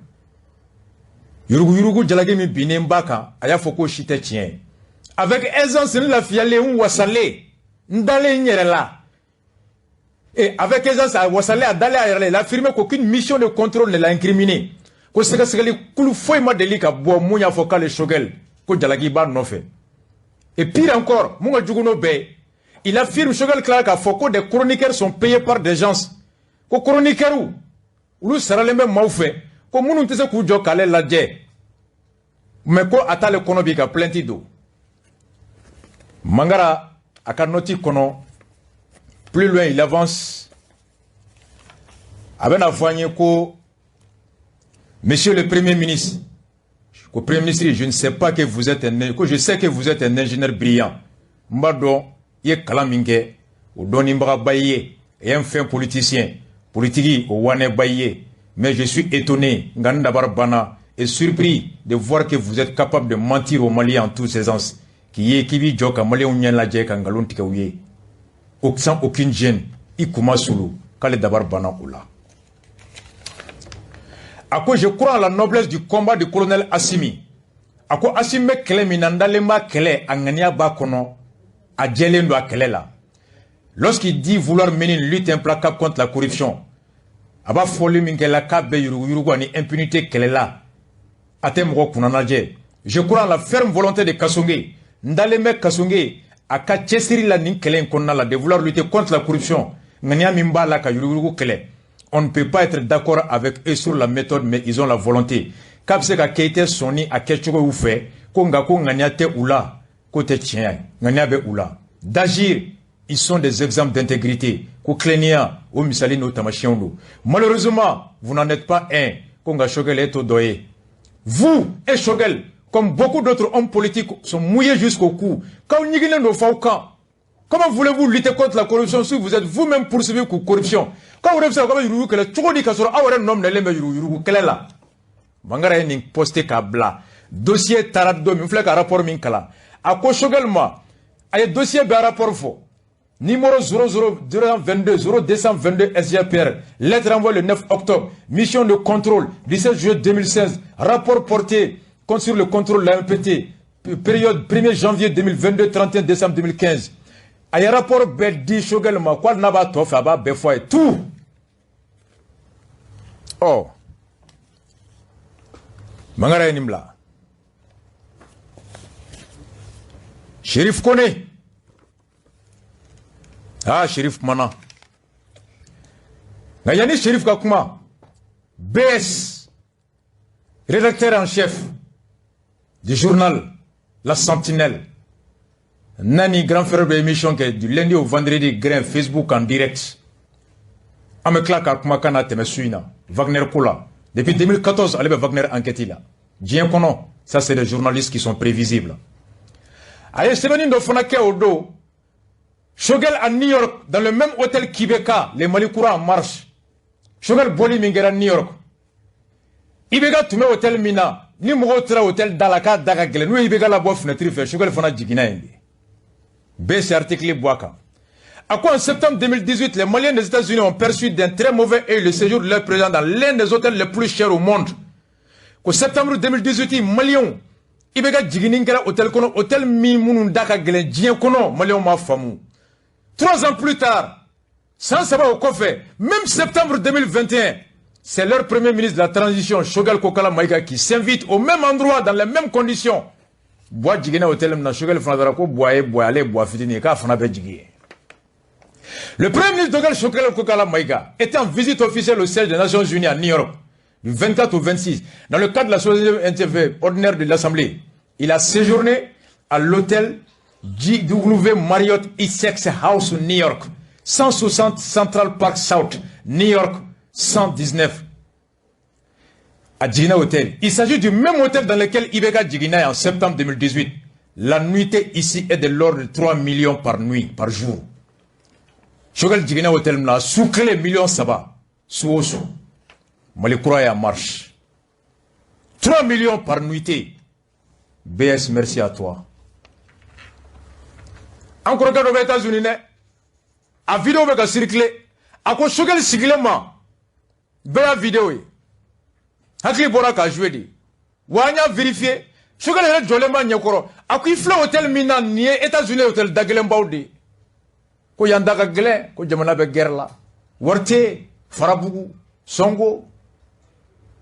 Yuruguyurugu jalaki min binnen b'a kan, a y'a fɔ k'o si tɛ tiɲɛ ye. Avec aisance, n lafiyalen, n wasalen, n dalen n yɛrɛ la, et avec aisance, a wasalen, a dalen a yɛrɛ la, il a affirmé qu'aucune mission de contrôle ne l'a incriminé, ko sɛgɛsɛgɛli kulu foyi ma deli ka bɔ mun y'a fɔ k'ale Choguel ko jalaki b'a nɔfɛ. Et pire encore, mun ka jugu n'o bɛɛ ye, il affirme, Choguel tilala k'a fɔ ko des chroniqueurs sont payés par des gens, ko chroniqueurs olu saralen bɛ maaw fɛ, ko minnu tɛ se k'u jɔ k'ale lajɛ, mais ko a t'ale kɔnɔ bi ka plainte don. Mangara a ka note kɔnɔ, plus loin il avance, A bɛna fɔ an ye ko monsieur le premier ministre, ko premier ministre, je ne sais pas que vous êtes un, ko je sais que vous êtes un ingénieur brillant. N b'a dɔn i ye kalan min kɛ, o dɔnnibagaba ye, et un fin politicien, politique o wanɛba ye. Mais je suis étonné, nka n dabari banna, et surpris de voir que vous êtes capable de mentir aux Maliens en toute aisance. K'i ye k'i b'i jɔ ka Maliyɛnw ɲɛ lajɛ ka nkalon tigɛ u ye sans aucune gêne, i kuma sulu, k'ale dabari banna o la. A ko je crois à la noblesse du combat du colonel Assimi. A ko Assimi bɛ kɛlɛ min na, n dalen b'a kɛlɛ, a ŋaniya b'a kɔnɔ, a jɛlen don a kɛlɛ la. Lorsqu'il dit vouloir mener une lutte implacable contre la corruption, a b'a fɔli min kɛ la k'a bɛ yuruguyurugu ani impunité kɛlɛ la, a tɛ mɔgɔ kunnanajɛ. Je crois à la ferme volonté de Kassogué. N dalen bɛ Kassogué a ka cɛsiri la nin kɛlɛ in kɔnɔna la, de vouloir lutter contre la corruption, ŋaniya min b'a la ka yuruguyurugu kɛlɛ. On ne peut pas être d'accord avec eux sur la méthode, mais ils ont la volonté. K'a bɛ se ka kɛ i tɛ sɔn ni a kɛcogo y'u fɛ, ko nka ko ŋaniya tɛ u la, k'o tɛ tiɲɛ ye, ŋaniya bɛ u la. D'agir, ils sont des exemples d'intégrité. Ko tilennenya o misali n'o taamasiyɛnw don. Malheureusement, vous n'en êtes pas un. Ko nka Choguel e t'o dɔ ye. Vous et Choguel, comme beaucoup d'autres hommes politiques, sont mouillés jusqu'au cou. K'aw ɲiginnen don f'aw kan. Comment voulez-vous lutter contre la corruption si vous êtes vous-même poursuivi pour corruption? K'aw yɛrɛ bɛ se ka yurugu kɛlɛ cogo di ka sɔrɔ aw yɛrɛ nɔ minɛlen bɛ yuruguyurugu kɛlɛ la? Mangara ye nin posté k'a bila. Dossier taara don min, n filɛ ka rapport min kalan. A ko Choguel ma, a ye dossier bɛɛ rapport fɔ. Numéro 00 222 0222 SGPR, lettre envoyée le 9 octobre, mission de contrôle 17 juillet 2016, rapport porté sur le contrôle de l'AMPT, période 1er janvier 2022, 31 décembre 2015. A ye rapport bɛɛ di Choguel ma, ko hali n'a b'a tɔ fɛ, a b'a bɛɛ fɔ a ye tout. Ɔ, Mangara ye nin bila. Chérif Kone. Ah, Chérif kumana. Nka yanni Chérif ka kuma, BS, rédacteur en chef du journal La Sentinelle, Nani grand frère bɛ émission kɛ du lundi au vendredi grain Facebook en direct. An bɛ tila ka kumakan na tɛmɛ su in na Wagner ko la. Depuis 2014, ale bɛ Wagner enquête la. Diɲɛ kɔnɔ, ça c'est des journalistes qui sont prévisibles. A ye sɛbɛnni dɔ fana kɛ o don. Choguel à New York, dans le même hôtel qu'IBK, les Malikoura en marche. Choguel bɔli min kɛra New York. IBK tun bɛ hôtel min na, ni mɔgɔw taara hôtel da la k'a da ka gɛlɛn, n'u ye IBK labɔ fenêtre fɛ, Choguel fana jiginna yen de. Bɛɛ s'est article bɔ a kan. A ko en septembre 2018, les Maliens des États-Unis ont perçu d'un très mauvais œil le séjour de leur président dans l'un des hôtels les plus chers au monde. Ko septembre 2018, Maliens, IBK jiginni kɛra hôtel kɔnɔ, hôtel min minnu da ka gɛlɛn diɲɛ kɔnɔ, Maliens m'a faamu. 3 ans plus tard, san saba o kɔfɛ, même septembre 2021, c'est leur premier ministre de la transition, Choguel Kokala Maïga, qui s'invite au même endroit, dans les mêmes conditions. Bois jiginna hôtel min na, Choguel fana taara ko Bois ye Bois, ale ye Bois fitinin ye, k'a fana bɛ jigin yen. Le premier ministre Choguel Choguel Kokala Maïga était en visite officielle au siège des Nations Unies à New York, du 24 au 26, dans le cadre de la 60e interview ordinaire de l'Assemblée. Il a séjourné à l'hôtel JW Marriott Essex House, New York, 160 Central Park South, New York, 119. À jiginna Hotel. Il s'agit du même hôtel dans lequel IBK jiginna en septembre 2018. La nuitée ici est de l'ordre de 3 millions par nuit, par jour. Choguel jiginna hôtel min na, su kelen miliyɔn 3, su o su. Mali kura est en marche. 3 millions par nuitée. BS, merci à toi. An kɔrɔkɛ dɔ bɛ États-Unis dɛ. A vidéo bɛ ka circuler. A ko Choguel sigilen ma. Bɛɛ y'a vidéo ye. Hakili bɔra k'a jouer de. Wa an y'a vérifier. Choguel yɛrɛ jɔlen b'a ɲɛkɔrɔ. A ko i filɛ hôtel min na nin ye États-Unis hôtel dagɛlɛnbaw de ye. Ko yan da ka gɛlɛn, ko jamana bɛ guerre la. Wari tɛ yen, Farabugu, Sɔngo,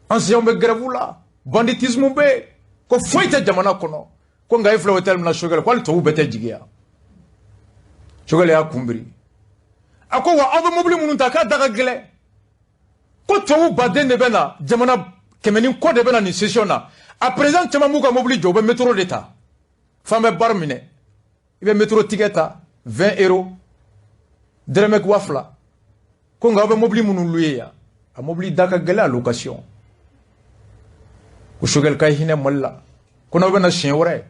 enseignants bɛ grève la, banditisme bɛ yen, ko foyi tɛ jamana kɔnɔ. Ko nka e filɛ hôtel min na Choguel, ko hali tubabuw bɛɛ tɛ jigin yan. Choguel y'a kun biri. A ko wa aw bɛ mobili minnu ta k'a da ka gɛlɛn. Ko tubabu baden de bɛ na, jamana kɛmɛ ni kɔ de bɛ na nin session na. A président caman b'u ka mobili jɔ, u bɛ métro de ta. F'an bɛ bar minɛ. I bɛ métro ticket ta 20 euros, dɛrɛmɛ 2000. Ko nka aw bɛ mobili minnu louer yan. A mobili da ka gɛlɛn a location. Ko Choguel ka hinɛ Mali la, ko n'aw bɛna siɲɛ wɛrɛ,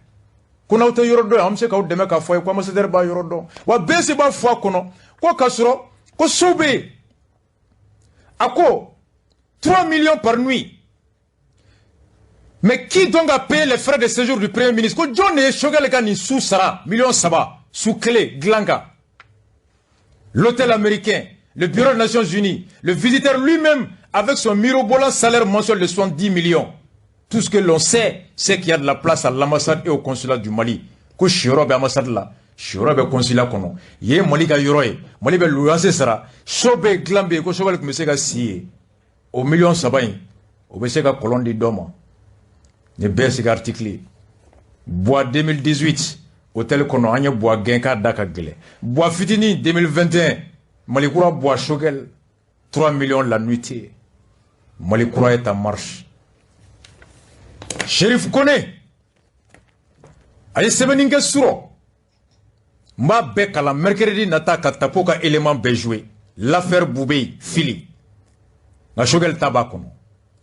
ko n'aw tɛ yɔrɔ dɔn, an bɛ se k'aw dɛmɛ k'a fɔ a ye ko ambassadeur b'a yɔrɔ dɔn. Wa bɛɛ se b'a fɔ a kɔnɔ ko k'a sɔrɔ ko so bɛ yen. A ko 3 millions par nuit. Mais qui donc a payé les frais de séjour du Premier ministre? Ko jɔn de ye Choguel ka nin su sara, miliyɔn 3 su kelen dilan kan? L'hôtel américain, le bureau des Nations Unies, le visiteur lui-même avec son mirobolant salaire mensuel de 70 millions. Tout ce que l'on sait, c'est qu'il y a de la place à l'ambassade et au consulat du Mali. Ko siyɔrɔ bɛ ambassade la, siyɔrɔ bɛ consulat kɔnɔ. Yen ye Mali ka yɔrɔ ye, Mali bɛ luwanse sara, so bɛ yen, dilan bɛ yen, ko Choguel tun bɛ se ka si yen. O miliyɔn 3 in, o bɛ se ka kɔlɔn di dɔ ma. Nin bɛɛ sigi article ye. Buwa 2018, hôtel kɔnɔ, an ye Buwa gɛn k'a da ka gɛlɛn. Buwa fitinin 2021, Mali kura Buwa Choguel, 3 millions la nuitée. Mali kura est en marche. Chérif Kone a ye sɛbɛnni kɛ surɔ, n b'a bɛɛ kalan mercredi nata ka tapo ka élément bɛɛ jouer, l'affaire Boubèye Fily, nka Choguel ta b'a kɔnɔ.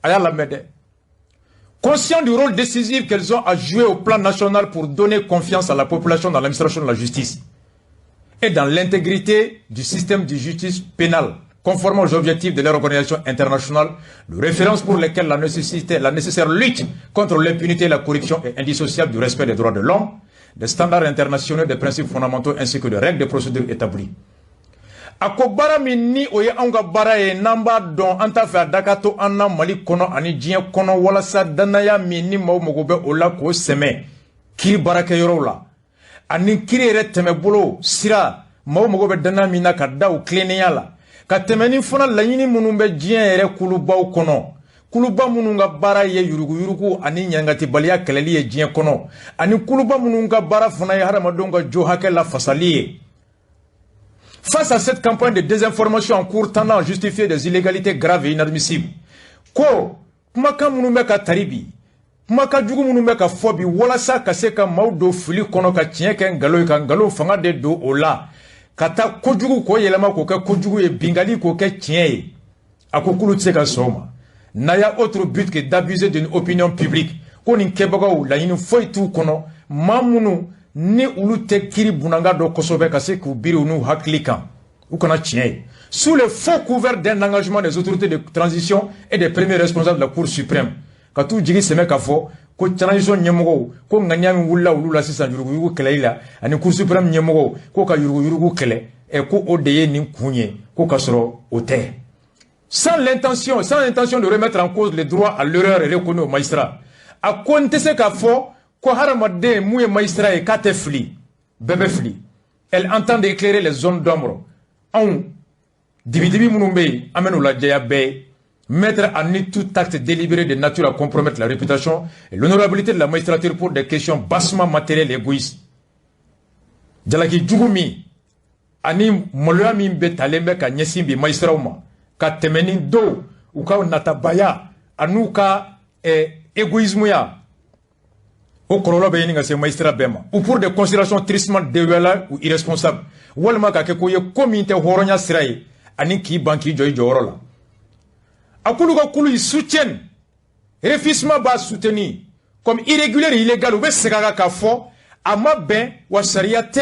A y'a lamɛn dɛ. Conscient du rôle décisif qu'elles ont à jouer au plan national pour donner confiance à la population dans l'administration de la justice et dans l'intégrité du système de justice pénale, conformément aux objectifs de leur organisation internationale, de référence pour lesquels la nécessaire lutte contre l'impunité et la corruption est indissociable du respect des droits de l'homme, des standards internationaux, des principes fondamentaux ainsi que des règles de procédure établies. A ko baara min ni o ye anw ka baara ye, n'an b'a dɔn, an t'a fɛ a da ka to an na Mali kɔnɔ ani diɲɛ kɔnɔ, walasa danaya min ni maaw mago bɛ o la k'o sɛmɛ kiiri baarakɛyɔrɔw la ani kiiri yɛrɛ tɛmɛbolo sira, maaw mago bɛ danaya min na ka da o tilennenya la, ka tɛmɛ ni fana laɲini minnu bɛ diɲɛ yɛrɛ kulubaw kɔnɔ, kuluba minnu ka baara ye yuruguyurugu ani ɲangatibaliya kɛlɛli ye diɲɛ kɔnɔ, ani kuluba minnu ka baara fana ye hadamadenw ka jo hakɛ lafasali ye. Face à cette campagne de désinformation en cours tendant à justifier des illégalités graves et inadmissibles, ko kumakan minnu bɛ ka tari bi, kumakan jugu minnu bɛ ka fɔ bi walasa ka se ka maaw don fili kɔnɔ, ka tiɲɛ kɛ nkalon ye, ka nkalon fanga de don o la, ka taa kojugu k'o yɛlɛma k'o kɛ kojugu ye, bingali k'o kɛ tiɲɛ ye, a ko k'olu tɛ se ka sɔn o ma. N'ayant autre but que d'abuser d'une opinion publique, ko nin kɛbagaw laɲini foyi t'u kɔnɔ, maa minnu ni olu tɛ kiiri bunanga dɔ kosɛbɛ ka se k'u biri u n'u hakili kan, u kana tiɲɛ ye, sous le faux couvert d'un engagement des autorités de transition et des premiers responsables de la Cour suprême, ka t'u jigi sɛmɛ k'a fɔ ko transition ɲɛmɔgɔw ko ŋaniya min wulila olu la sisan yuruguyurugu kɛlɛli la, ani Cour suprême ɲɛmɔgɔw ko ka yuruguyurugu kɛlɛ, ɛ ko o de ye nin kun ye, ko k'a sɔrɔ o tɛ. Sans l'intention de remettre en cause le droit à l'erreur reconnu au magistrat, a ko n tɛ se k'a fɔ ko hadamaden mun ye magistrat ye k'a tɛ fili, bɛɛ bɛ fili. Elle entend éclairer les zones d'ombre, anw dibidibi minnu bɛ yen, an bɛ n'u lajɛya bɛɛ ye, mettre à nu tout acte délibéré de nature à compromettre la réputation et l'honorabilité de la magistrature pour des questions bassement matérielles et égoïstes. Jalaki jugu min ani maloya min bɛ talen bɛ ka ɲɛsin bi magistraw ma, ka tɛmɛ ni dɔw u ka natabaya an'u ka égoïsme ya, o kɔlɔlɔ bɛ ɲini ka se magistrat bɛɛ ma, ou pour des considérations tristement déloyales ou irresponsables, walima ka kɛ ko ye ko min tɛ hɔrɔnya sira ye ani k'i ban k'i jɔ i jɔyɔrɔ la. A k'olu ka kulu, ils soutiennent, Réfisma b'a soutenir comme irrégulier et illégal. U bɛ segin a kan k'a fɔ a ma bɛn wa sariya tɛ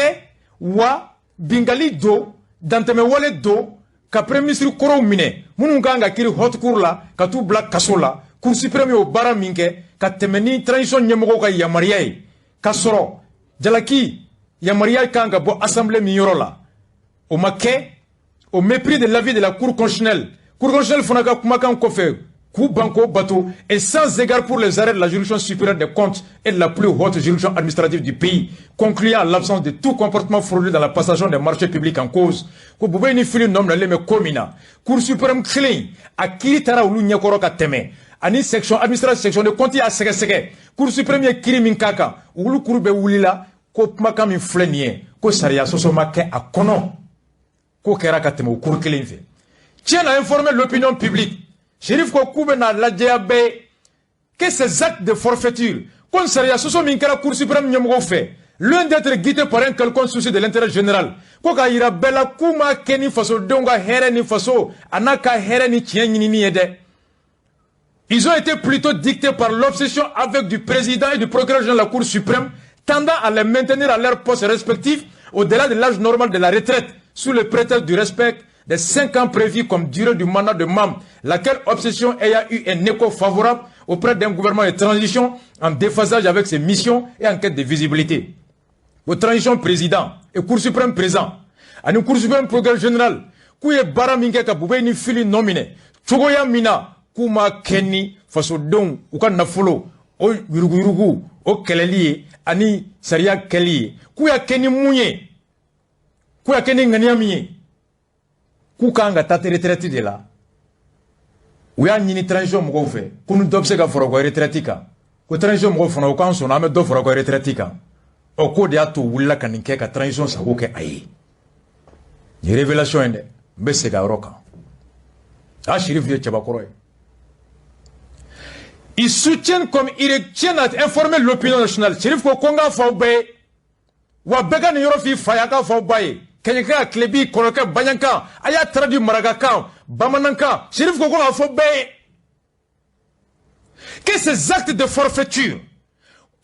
wa bingali don, dantɛmɛwale don, ka premier ministre kɔrɔw minɛ minnu kan ka kiiri haute cour la, ka t'u bila kaso la. Cour suprême y'o baara min kɛ ka tɛmɛ ni transition ɲɛmɔgɔw ka yamaruya ye, ka sɔrɔ jalaki yamaruya kan ka bɔ assemblée min yɔrɔ la, o ma kɛ, au mépris de l'avis de la Cour constitutionnelle, Cour constitutionnelle fana ka kumakan kɔfɛ k'u ban k'o bato, et sans égard pour les arrêts de la juridiction supérieure des comptes et de la plus haute juridiction administrative du pays, concluant à l'absence de tout comportement frauduleux dans la passation des marchés publics en cause. Ko Boubèye ni Fily nɔ minɛlen bɛ ko min na, Cour suprême kelen a kiiri taara olu ɲɛkɔrɔ ka tɛmɛ, ani section administrative, section de compte y'a sɛgɛsɛgɛ, Cour suprême ye kiiri min k'a kan, olu kuru bɛɛ wulila ko kumakan min filɛ nin ye, ko sariya sɔsɔ ma kɛ a kɔnɔ, k'o kɛra ka tɛmɛ o cour kelen fɛ. Tient à informer l'opinion publique, Chérif ko k'u bɛna lajɛya bɛɛ ye, que ces actes de forfaiture, ko sariya sɔsɔ min kɛra Cour suprême ɲɛmɔgɔw fɛ Loin d'être guidés par un quelconque souci de l'intérêt général, ko k'a yira bɛɛ la k'u m'a kɛ ni fasodenw ka hɛrɛ ni faso a n'a ka hɛrɛ ni tiɲɛ ɲinini ye dɛ. Ils ont été plutôt dictés par l'obsession aveugle du président et du procureur général de la Cour suprême, tendant à les maintenir à leur poste respectif au-delà de l'âge normal de la retraite, sous le prétexte du respect des 5 ans prévus comme durée du mandat de membre, laquelle obsession ayant eu un écho favorable auprès d'un gouvernement de transition en déphasage avec ses missions et en quête de visibilité. Au transition président et Cour suprême président, ani Cour suprême procureur général, k'u ye baara min kɛ ka Bubɛyi ni Fili nɔ minɛ, cogoya min na k'u ma kɛ ni fasodenw u ka nafolo o yuruguyurugu o kɛlɛli ye ani sariya kɛli ye, k'u y'a kɛ ni mun ye, k'u y'a kɛ ni ŋaniya min ye, k'u kan ka taa retraite de la. U y'a ɲini transition mɔgɔw fɛ ko ni dɔ bɛ se ka fara u ka retraite kan, ko transition mɔgɔw fana u k'an sɔnna, an bɛ dɔ fara u ka retraite kan. Ɔ, k'o de y'a to u wulila ka nin kɛ ka transition sago kɛ a ye. Nin révélation ye dɛ, n bɛ segin a yɔrɔ kan. A Sirifu ye cɛbakɔrɔ ye. Ils soutiennent comme ils tiennent à informer l'opinion nationale. Chérif ko ko n k'a fɔ aw bɛɛ ye wa, bɛɛ ka nin yɔrɔ f'i fa ye, a k'a fɔ aw ba ye, kɛɲɛkɛ, tilebi, kɔrɔkɛ, baɲankan, a y'a traduit marakakan, bamanankan. Chérif ko ko k'a fɔ bɛɛ ye que ces actes de forfaiture,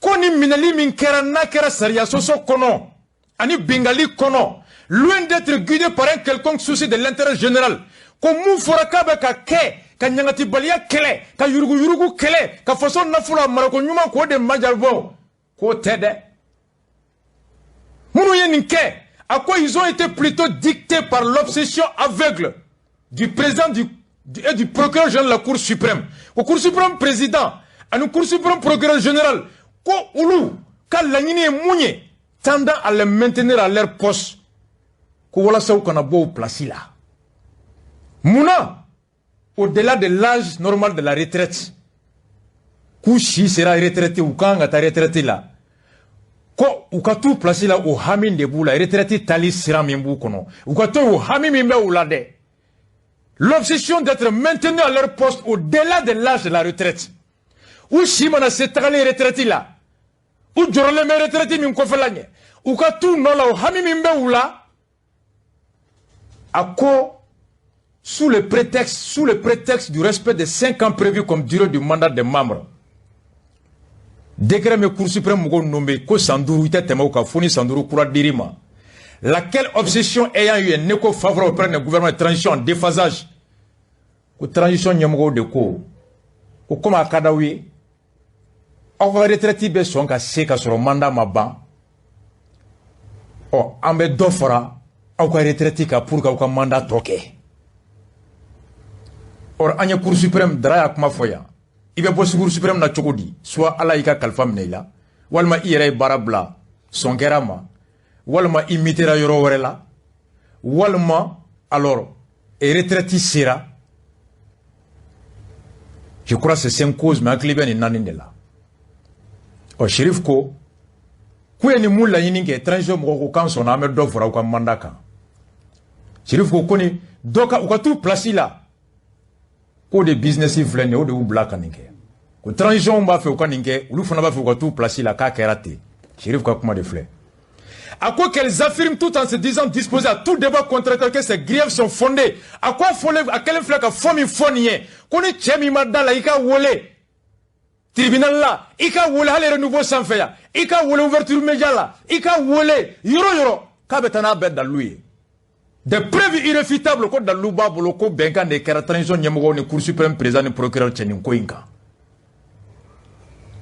ko ni minɛli min kɛra n'a kɛra sariya sɔsɔ kɔnɔ ani bingali kɔnɔ, loin d'être guidé par un quelconque souci de l'intérêt général, ko mun fɔra k'a bɛ ka kɛ ka ɲangatibaliya kɛlɛ, ka yuruguyurugu kɛlɛ, ka faso nafolo a marako ɲuman k'o de majabɔ, k'o tɛ dɛ. Minnu ye nin kɛ, a ko ils ont été plutôt dictés par l'obsession aveugle du président et du procureur général de la Cour suprême, ko Cour suprême président ani Cour suprême procureur général, ko olu ka laɲini ye mun ye, tendant à les maintenir à leur poste, ko walasa u kana bɔ o place la. Munna? Au-delà de l'âge normal de la retraite, k'u si sera retraité, u kan ka taa retraite la, ko u ka t'u place la, o hami de b'u la. Retraite tali sira min b'u kɔnɔ, u ka to o hami min bɛ u la dɛ, l'obsession d'être maintenu à leur poste au-delà de l'âge de la retraite. U si mana se tagali retraite la, u jɔrɔlen bɛ retraite min kɔfɛla ɲɛ, u ka t'u nɔ la, o hami min bɛ u la. A ko sous le prétexte du respect des 5 ans prévus comme durée du mandat des membres. Décret min Cour suprême mɔgɔw nommé ko san 5 i tɛ tɛmɛ o kan fo ni san 5 kura dir'i ma, laquelle obsession ayant eu un écho favorable auprès des gouvernements de transition en déphasage, ko transition ɲɛmɔgɔw de ko ko komi a ka d'aw ye aw ka retraite bɛ sɔn ka se ka sɔrɔ mandat ma ban, ɔ, an bɛ dɔ fara aw ka retraite kan pour que aw ka mandat tɔ kɛ. Or an ye Cour suprême Dara y'a kuma fɔ yan, i bɛ bɔ Cour suprême na cogo di? Soit Ala y'i ka kalifa minɛ i la, walima i yɛrɛ ye baara bila, sɔn kɛra ma, walima i mutera yɔrɔ wɛrɛ la, walima alors retraite sera. Je crois c'est cinq causes, mais hakili bɛ nin naani de la. Ɔ, Shérif ko k'u ye nin mun laɲini kɛ, transition mɔgɔw ko k'an sɔnna, an bɛ dɔ fara u ka mandat kan. Shérif ko ko ni dɔ ka u ka t'u place la, k'o de business filɛ nin ye, o de y'u bila ka nin kɛ, ko transition b'a fɛ u ka nin kɛ, olu fana b'a fɛ u ka t'u place la, k'a kɛra ten. Shérif ka kuma de filɛ. A ko qu'elles affirment tout en se disant disposées à tout débat contractuel que ces griefs sont fondés. A ko a fɔlen a kɛlen filɛ ka fɔ min fɔ nin ye, ko ni cɛ min ma da la, i ka wele tribunal la, i ka wele hali Renouveau sanfɛ yan, i ka wele Ouverture Média la, i ka wele yɔrɔ yɔrɔ, k'a bɛ taa n'a bɛɛ dalilu ye, des preuves irréfutables, ko dalilu b'a bolo ko bɛnkan de kɛra transition ɲɛmɔgɔw ni Cour suprême président ni procureur cɛ nin ko in kan,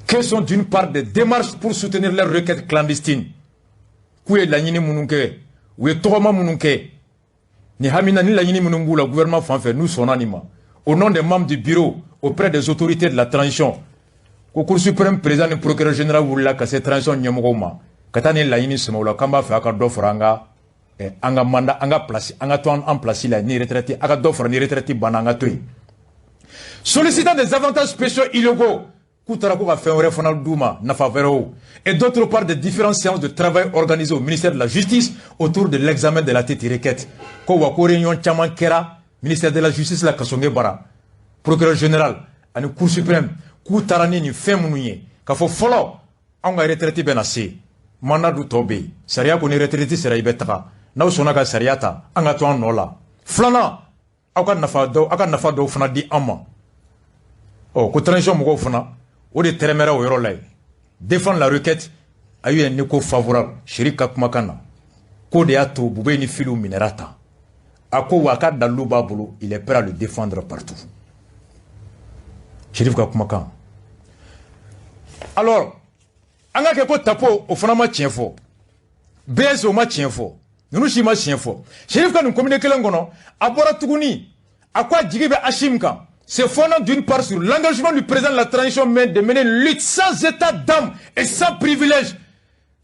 que sont d'une part des démarches pour soutenir leurs requêtes clandestines, k'u ye laɲini minnu kɛ, u ye tɔgɔma minnu kɛ ni hamina ni laɲini minnu b'u la gouvernement fan fɛ, n'u sɔnna nin ma, au nom des membres du bureau auprès des autorités de la transition, ko Cour suprême président ni procureur général wulila ka se transition ɲɛmɔgɔw ma ka taa ni laɲini sɛmɛ u la k'an b'a fɛ a ka dɔ fara an ka mandat, an ka place, an ka to an place la ni retraite, a ka dɔ fara ni retraite banna, an ka to yen, sollicitant des avantages spéciaux illégaux, k'u taara ko ka fɛn wɛrɛ fana d'u ma, nafa wɛrɛw, et d'autre part des différentes séances de travail organisées au ministère de la Justice autour de l'examen de la tête requête, ko wa ko réunion caman kɛra ministère de la Justice la, Kasonge bara, procureur général ani Cour suprême, k'u taara ni nin fɛn minnu ye k'a fɔ fɔlɔ anw ka retraite bɛ na se. Mandat du tɔ bɛ yen. Sariya ko ni retraite sera i bɛ taga. N'aw sɔnna ka sariya ta, an ka to an nɔ la. Filanan, aw ka nafa dɔw, aw ka nafa dɔw fana di an ma. Ɔ ko transition mɔgɔw fana, o de tɛrɛmɛra o yɔrɔ la yen. Défendre la requête a eu un écho favorable. Chérif ka kumakan na. K'o de y'a to Boubèye ni filiw minɛra tan. A ko wa a ka dalilu b'a bolo, il est prêt à le défendre partout. Chérif ka kumakan. Alors, an ka kɛ ko Tapo o fana ma tiɲɛ fɔ. BS o ma tiɲɛ fɔ. Ninnu si ma tiɲɛ fɔ. Chérif ka nin communiqué kelen kɔnɔ, a bɔra tuguni, a ko a jigi bɛ Assimi kan. Se fondant d'une part sur l'engagement du président de la transition mais de mener une lutte sans état d'âme et sans privilège.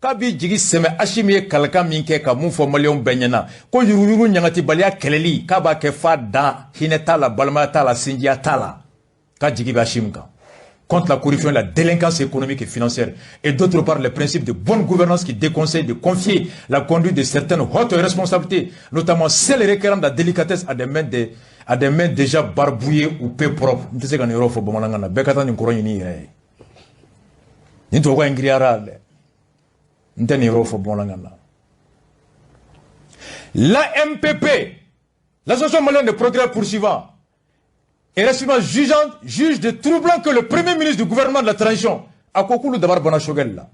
K'a b'i jigi sɛmɛ Assimi ye kalikan min kɛ ka mun fɔ maliyɛnw bɛɛ ɲɛna ko yuruguyurugu ɲagatibaliya kɛlɛli k'a b'a kɛ f'a dan, hinɛ t'a la, balimaya t'a la, sinjiya t'a la, k'a jigi bɛ Assimi kan. Contre la corruption et la délinquance économique et financière, et d'autre part les principes de bonne gouvernance qui déconseillent de confier la conduite de certaines hautes responsabilités, notamment celles requérant de la délicatesse à des mains déjà barbouillées ou peu propres. N tɛ se ka nin yɔrɔ fɔ bamanankan na, bɛɛ ka taa nin kɔrɔ ɲini i yɛrɛ ye. Nin tubabukan in giriyara dɛ. N tɛ nin yɔrɔ fɔ bamanankan na. L'AMPP, l'Association malienne de procureurs poursuivants, et respectivement jugeant, juge de troublant que le premier ministre du gouvernement de la transition, a ko k'olu dabari banna Choguel la,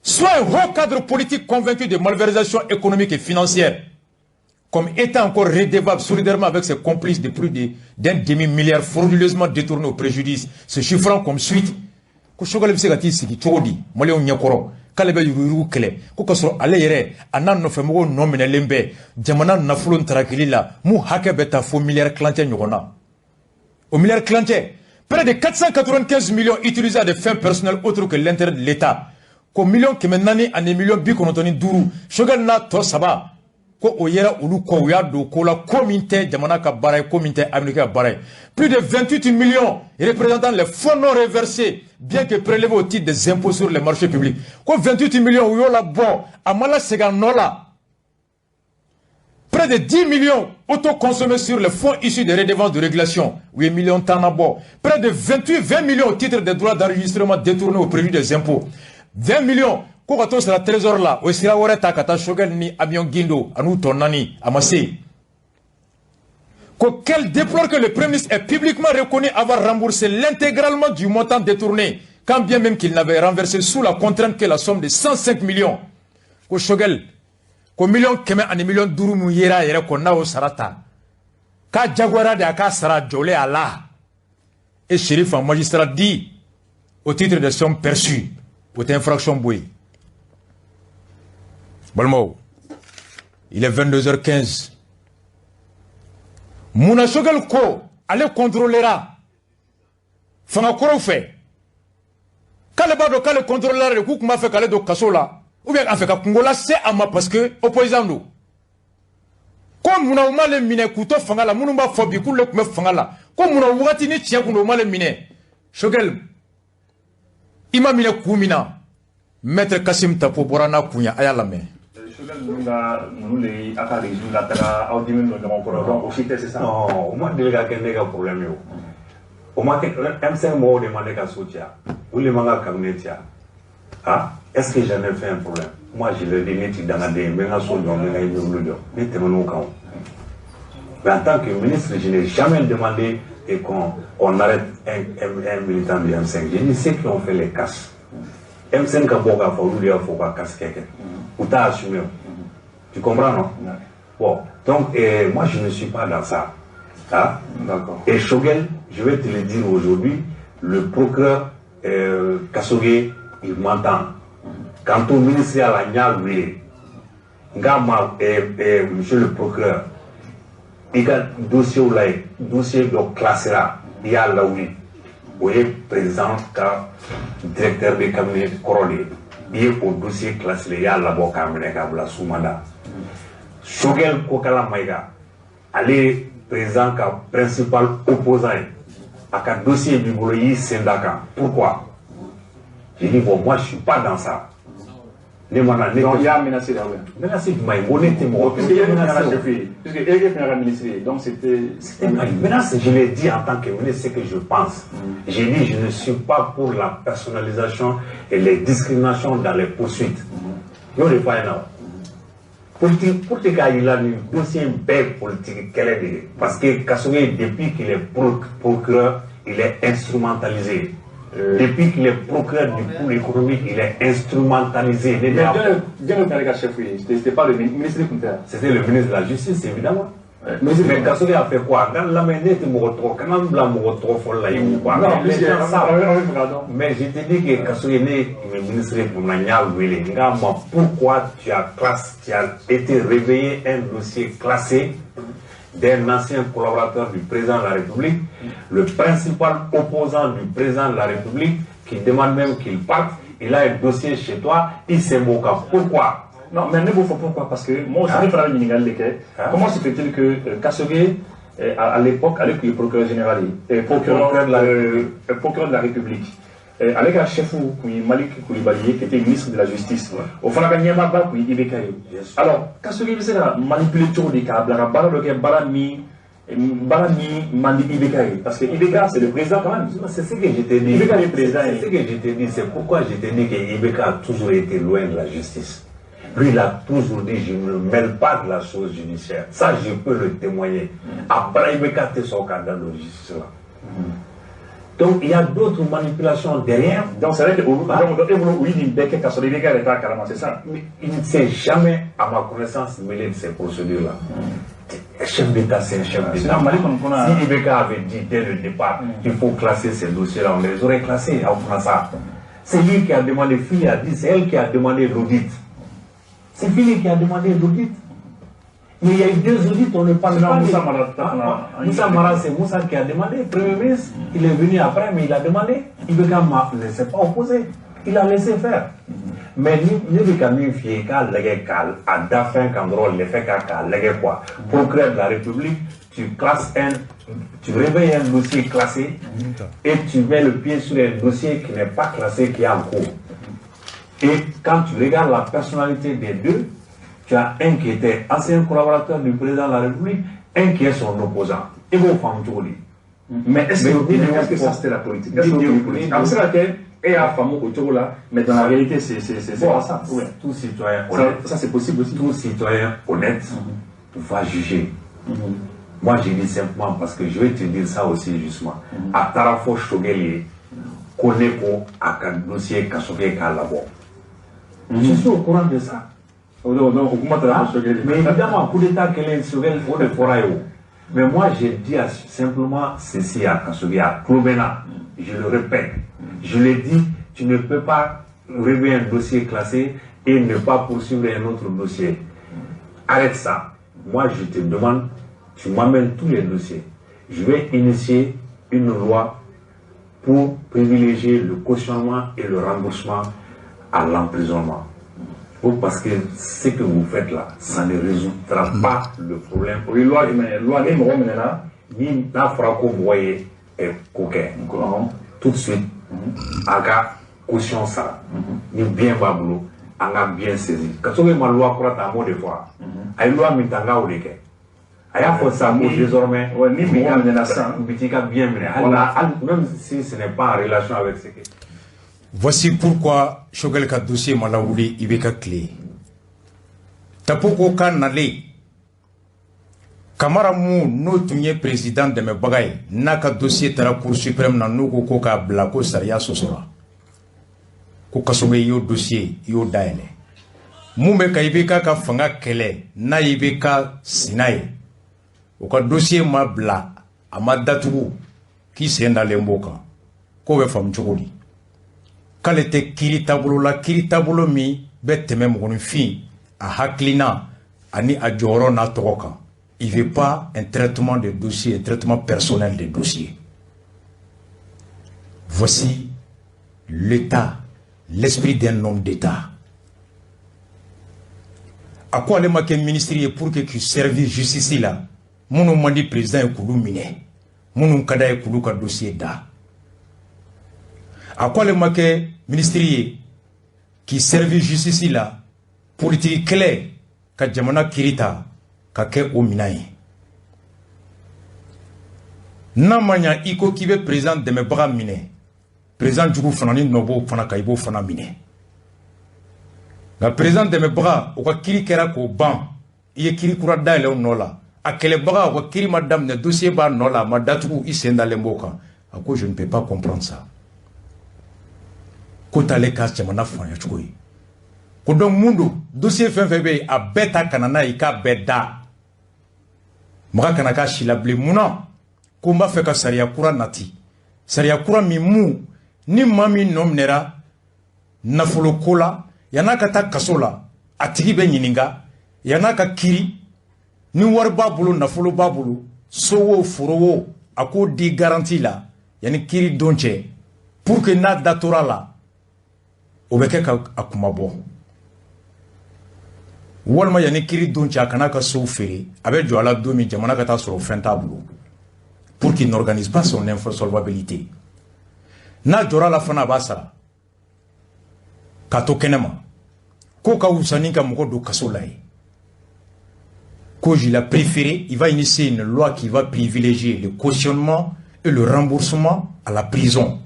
soit un haut cadre politique convaincu de malversation économique et financière, comme étant encore redevable solidairement avec ses complices de plus d'un demi-milliard frauduleusement détournés au préjudice, se chiffrant comme suite, ko Choguel bɛ se ka t'i sigi cogo di maliyɛnw ɲɛkɔrɔ k'ale bɛ yuruguyurugu kɛlɛ ko k'a sɔrɔ ale yɛrɛ a n'a nɔfɛmɔgɔw nɔ minɛlen bɛ jamana nafolo tarakili la mun hakɛ bɛ taa fo miliyari tilancɛ ɲɔgɔn na. Au milliard tilancɛ, près de 495 millions utilisés à des fins personnelles autres que l'intérêt de l'État. Ko miliyɔn 495 million, Choguel n'a tɔ saba ko o yɛrɛ olu kɔ u y'a don ko la ko min tɛ jamana ka baara ye, ko min tɛ Amérique ka baara ye. Plus de 28 millions représentant les fonds non reversés bien que prélevés au titre des impôts sur les marchés publics. Ko 28 millions u y'o labɔ a ma lasegin a nɔ la. Près de 10 millions autoconsommés sur les fonds issus des redevances de régulation, 8 millions bɔ. Près de 28, 20 millions au titre des droits d'enregistrement détournés au préjudice des impôts. 20 millions, ko ka t'o sara trésor la, o ye sira wɛrɛ ta ka taa Choguel ni Amion Guindo an'u tɔ naani a ma se. Ko qu'elle déplore que le Premier ministre ait publiquement reconnu avoir remboursé l'intégralement du montant détourné, quand bien même qu'il n'avait renversé sous la contrainte que la somme de 105 millions. Ko Choguel, ko miliyɔn 105 million mun yera a yɛrɛ kɔ n'a y'o sara ta k'a jagoyara de a k'a sara jɔlen a la. Et Chérif en magistrat dit au titre des sommes perçues o tɛ infraction bɔ yen. Balimaw, il est 22h15. Munna Choguel ko ale contrôlera fangakɔrɔw fɛ k'ale b'a dɔn k'ale contrôlera de k'u tun b'a fɛ k'ale don kaso la ou bien a fɛ ka kungo lase a ma parce que opposant don, ko munna u m'ale minɛ k'u to fanga la, minnu b'a fɔ bi k'olu de tun bɛ fanga la, ko munna wagati ni tiɲɛ kun don u m'ale minɛ. Choguel, i ma minɛ kun min na, maître Kassim Tapo bɔra n'a kun ye, a y'a lamɛn. Choguel ninnu ka ninnu de ye a ka régime la taga aw dimi don ɲɔgɔn kɔrɔ, donc o si tɛ sisan. Non, o ma deli ka kɛ ne ka problème ye o. O ma kɛ M5 mɔgɔw de ma ne ka so ci yan, olu de ma n ka cabinet ci yan. Ah, est-ce que j'en ai fait un problème? Moi, je l'ai dit, ne ti dangaden ye, n bɛ n ka so jɔ, n bɛ n ka immeuble jɔ, ne tɛmɛn'o kan o. Mais en tant que ministre, je n'ai jamais demandé et qu'on arrête un militant du M5. J'ai dit ceux qui ont fait les casses. M5 ka bɔ k'a fɔ olu de y'a fɔ u ka casse kɛ. U t'a assumé o. Tu comprends, non? Bon, donc moi je ne suis pas dans ça. Hein? D'accord. Et Choguel, je vais te le dire aujourd'hui, le procureur Kassogué, il m'entend. Quant au ministère à la n y'a wele, n k'a ma, monsieur le procureur, i ka dossier la yen, dossier dɔ classera, i y'a lawuli. O ye président ka directeur de cabinet kɔrɔ de ye. I ye o dossier classé, i y'a labɔ k'a minɛ k'a bila sous mandat. Choguel Kokala Maïga, ale ye président ka principal opposant ye. A ka dossier b'i bolo, i y'i sen d'a kan. Pourquoi? J'ai dit, bon, moi je suis pas dans ça. Ne ma na ne Donc i y'a menacé de ou bien? Menacé jumɛn ye? N ko ne tɛ mɔgɔ Puisque e fana ka chef ye, puisque e fana ka ministre ye, donc c'était. C'était pas une menace, je l'ai dit en tant que ministre ce que je pense. J'ai dit, je ne suis pas pour la personnalisation et les discriminations dans les poursuites. N'o de fɔ a ɲɛna o. Politique pour que k'a yira nin dossier in bɛɛ ye politique kɛlɛ de ye, parce que Kassogué, depuis qu'il est procureur, il est instrumentalisé. Depuis qu'il est procureur du pôle économique, il est instrumentalisé. Mais jɔn tun y'ale ka chef ye? C'était pas le ministre tun tɛ? C'était le ministre de la Justice, évidemment. Mais Kassogué a fait quoi? N ka lamɛn, ne tɛ mɔgɔ tɔgɔ, kana n bila mɔgɔ tɔgɔ fɔli la yen quoi. Non, Mais les gens savent. an bɛ fɛ k'a dɔn. Mais je te dis que Kassogué, ne tun bɛ ministre kun na, n y'a wele, n k'a ma: pourquoi tu as été réveillé un dossier classé d'un ancien collaborateur du président de la République, le principal opposant du président de la République, qui demande même qu'il parte, il a un dossier chez toi, il s'invoque. Pourquoi? Non, mais ne b'o fɔ pourquoi? Parce que moi aussi, ne fana bɛ ɲininkali de kɛ. Comment se fait-il que Kassogué, à l'époque, ale tun ye procureur général ye, Procureur de la procureur de la République. Ale ka chef tun ye Malik Coulibaly ye, qui était ministre de la Justice. O fana ka ɲɛmaaba tun ye IBK ye. Alors, Kassogué bɛ se ka manipuler cogo di k'a bila ka baara dɔ kɛ, baara min man di IBK ye? Parce que IBK, c'est le président quand même. C'est ce que je t'ai dit. IBK est président. C'est ce que je t'ai dit. C'est pourquoi je t'ai dit que IBK a toujours été loin de la justice. Lui, il a toujours dit: je ne me mêle pas de la chose judiciaire. Ça, je peux le témoigner. Après, IBK tɛ sɔn ka da don justice la. Donc, il y a d'autres manipulations derrière. Donc, c'est vrai que donc, e bolo, u ye nin bɛɛ kɛ k'a sɔrɔ IBK yɛrɛ t'a kalama, c'est ça? Mais il ne s'est jamais, à ma connaissance, mêlé de ces procédures-là. Un chef d'État, c'est un chef d'État. Sinon, Mali kɔni kɔnɔ. Si IBK avait dit dès le départ qu'il faut classer ces dossiers-là, on les aurait classés en France. C'est lui qui a demandé, Fily a dit, c'est elle qui a demandé l'audit. C'est Fily qui a demandé l'audit. Mais il y a eu deux audits, on ne parle Sinon, pas. Moussa Mara, Ah, Moussa Mara, c'est Moussa qui a demandé, Premier ministre. Il est venu après, mais il a demandé. IBK ne s'est pas opposé. Il a laissé faire. Mais ni ne bɛ ka min f'i ye, k'a lajɛ k'a a da fɛn kan dɔrɔn, l'effet k'a lajɛ quoi. Procureur de la République, tu classes un, tu réveilles un dossier classé et tu mets le pied sur un dossier qui n'est pas classé, qui est en cours. Et quand tu regardes la personnalité des deux, tu as un qui était ancien collaborateur du président de la République, un qui est son opposant. Et bon, faamu cogo di? Mais est-ce que, est-ce que ça c'était la politique? Est-ce que c'est politique? A bɛ se ka kɛ e y'a faamu o cogo la, mais dans la réalité, c'est Bon, pas ça. Ouais. Tout citoyen Ça, honnête, ça c'est possible aussi. Tout citoyen honnête va juger. Moi, j'ai dit simplement parce que je vais te dire ça aussi justement. A taara fɔ Choguel ye ko ne ko a ka dossier Kassogué k'a labɔ. Je suis au courant de ça. Donc, o kuma taara fɔ Choguel. Mais évidemment, coup d'État kɛlen, Choguel, o de fɔra ye o. Mais moi, j'ai dit simplement ceci à Kassogué, à Klobena. Je le répète. Je l'ai dit, tu ne peux pas relever un dossier classé et ne pas poursuivre un autre dossier. Arrête ça. Moi, je te demande, tu m'amènes tous les dossiers. Je vais initier une loi pour privilégier le cautionnement et le remboursement à l'emprisonnement. Parce que ce que vous faites là, ça ne résoudra pas le problème. O ye loi jumɛn ye? Loi ni mɔgɔ minɛna? Ni n'a fɔra ko mɔgɔ ye ko kɛ, tout de suite, a ka caution sara. Ni bien b'a bolo, an ka bien saisi. Ka sɔrɔ ma loi kura ta, a m'o de fɔ wa? A ye loi min ta, n k'o de kɛ. A y'a fɔ sisan ko désormais, ni mɔgɔ minɛna sisan, u bɛ t'i ka bien minɛ. Hali n'a, hali même si ce n'est pas en relation avec ce que. Voici pourquoi Choguel ka dossier ma lawuli IBK tile. Tapo ko k'a nalen Kamara mu n'o tun ye président dɛmɛbaga ye, n'a ka dossier taara Cour suprême na, n'u ko ko k'a bila ko sariya sɔsɔra, ko Kassogué y'o dossier i y'o dayɛlɛ. Mun bɛ ka IBK ka fanga kɛlɛ n'a IBK sina ye, o ka dossier ma bila, a ma datugu, k'i sen dalen b'o kan, k'o bɛ faamu cogo di? K'ale tɛ kiiri taabolo la, kiiri taabolo min bɛ tɛmɛ mɔgɔninfin a hakilina ani a jɔyɔrɔ n'a tɔgɔ kan. Il veut pas un traitement de dossier, un traitement personnel de dossier. Voici l'état, l'esprit d'un homme d'État. A ko ale ma kɛ ministre ye pour que k'i servir justice la, minnu man di président ye k'olu minɛ, minnu ka d'a ye k'olu ka dossier da. A ko ale ma kɛ ministre ye k'i servir justice la, politique kɛlɛ ka jamana kiiri ta ka kɛ o minɛn ye. N'a ma ɲa i ko k'i bɛ président dɛmɛbaga minɛ, président jugu fana ni nɔ b'o fana kan, i b'o fana minɛ. Nka président dɛmɛbaga o ka kiiri kɛra k'o ban, i ye kiiri kura dayɛlɛ o nɔ la. A kɛlɛbaga o ka kiiri ma daminɛ, dossier b'a nɔ la, a ma datugu, i sen dalen b'o kan. A ko je ne peux pas comprendre ça. Ko t'ale ka jamana faamuya cogo ye. Ko donc mun don, dossier fɛn fɛn bɛ yen, a bɛɛ ta ka na n'a ye, i k'a bɛɛ da. Maga kana k'a si la bilen. Mun na? Ko n b'a fɛ ka sariya kura nati. Sariya kura min mun ni maa min nɔ minɛra nafolo ko la, yan'a ka taa kaso la, a tigi bɛ ɲininka, yan'a ka kiiri, ni wari b'a bolo, nafolo b'a bolo, so wo, foro wo, a k'o di garantie la yanni kiiri don cɛ, pour que n'a datora la, o bɛ kɛ ka a kuma bɔ. Walima yanni kiiri don cɛ, a kana ka sow feere, a bɛ jɔ a la don min, jamana ka taa sɔrɔ fɛn t'a bolo, pour qu'il n'organise pas son insolvabilité. N'a jɔra la fana, a b'a sara k'a to kɛnɛma. Ko ka wusa ni ka mɔgɔ don kaso la ye. Ko il a préféré, il va initier une loi qui va privilégier le cautionnement et le remboursement à la prison.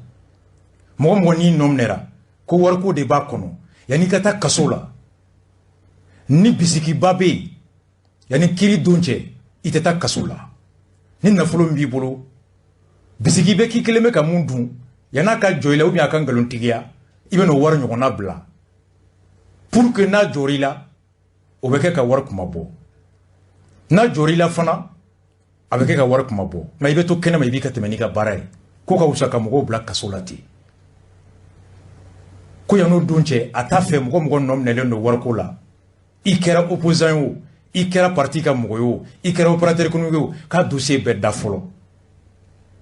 Mɔgɔ mɔgɔ n'i nɔ minɛra ko wariko de b'a kɔnɔ, yanni i ka taa kaso la, ni bisikiba bɛ yen, yanni kiiri don cɛ, i tɛ taa kaso la. Ni nafolo min b'i bolo, bisiki bɛ k'i kelen bɛ ka mun dun, yan'a ka jɔ i la ou bien a ka nkalontigiya, i bɛ n'o wari ɲɔgɔnna bila, pour que n'a jɔr'i la, o bɛ kɛ ka wari kuma bɔ. N'a jɔr'i la fana, a bɛ kɛ ka wari kuma bɔ. Nka i bɛ to kɛnɛma, i b'i ka tɛmɛ n'i ka baara ye. Ko ka wusa ka mɔgɔw bila kaso la ten. Ko yan'o don cɛ, a t'a fɛ mɔgɔ mɔgɔ nɔ minɛlen don wariko la, i kɛra opposant ye o, i kɛra parti ka mɔgɔ ye o, i kɛra opérateur économique ye o, k'a dossier bɛɛ da fɔlɔ.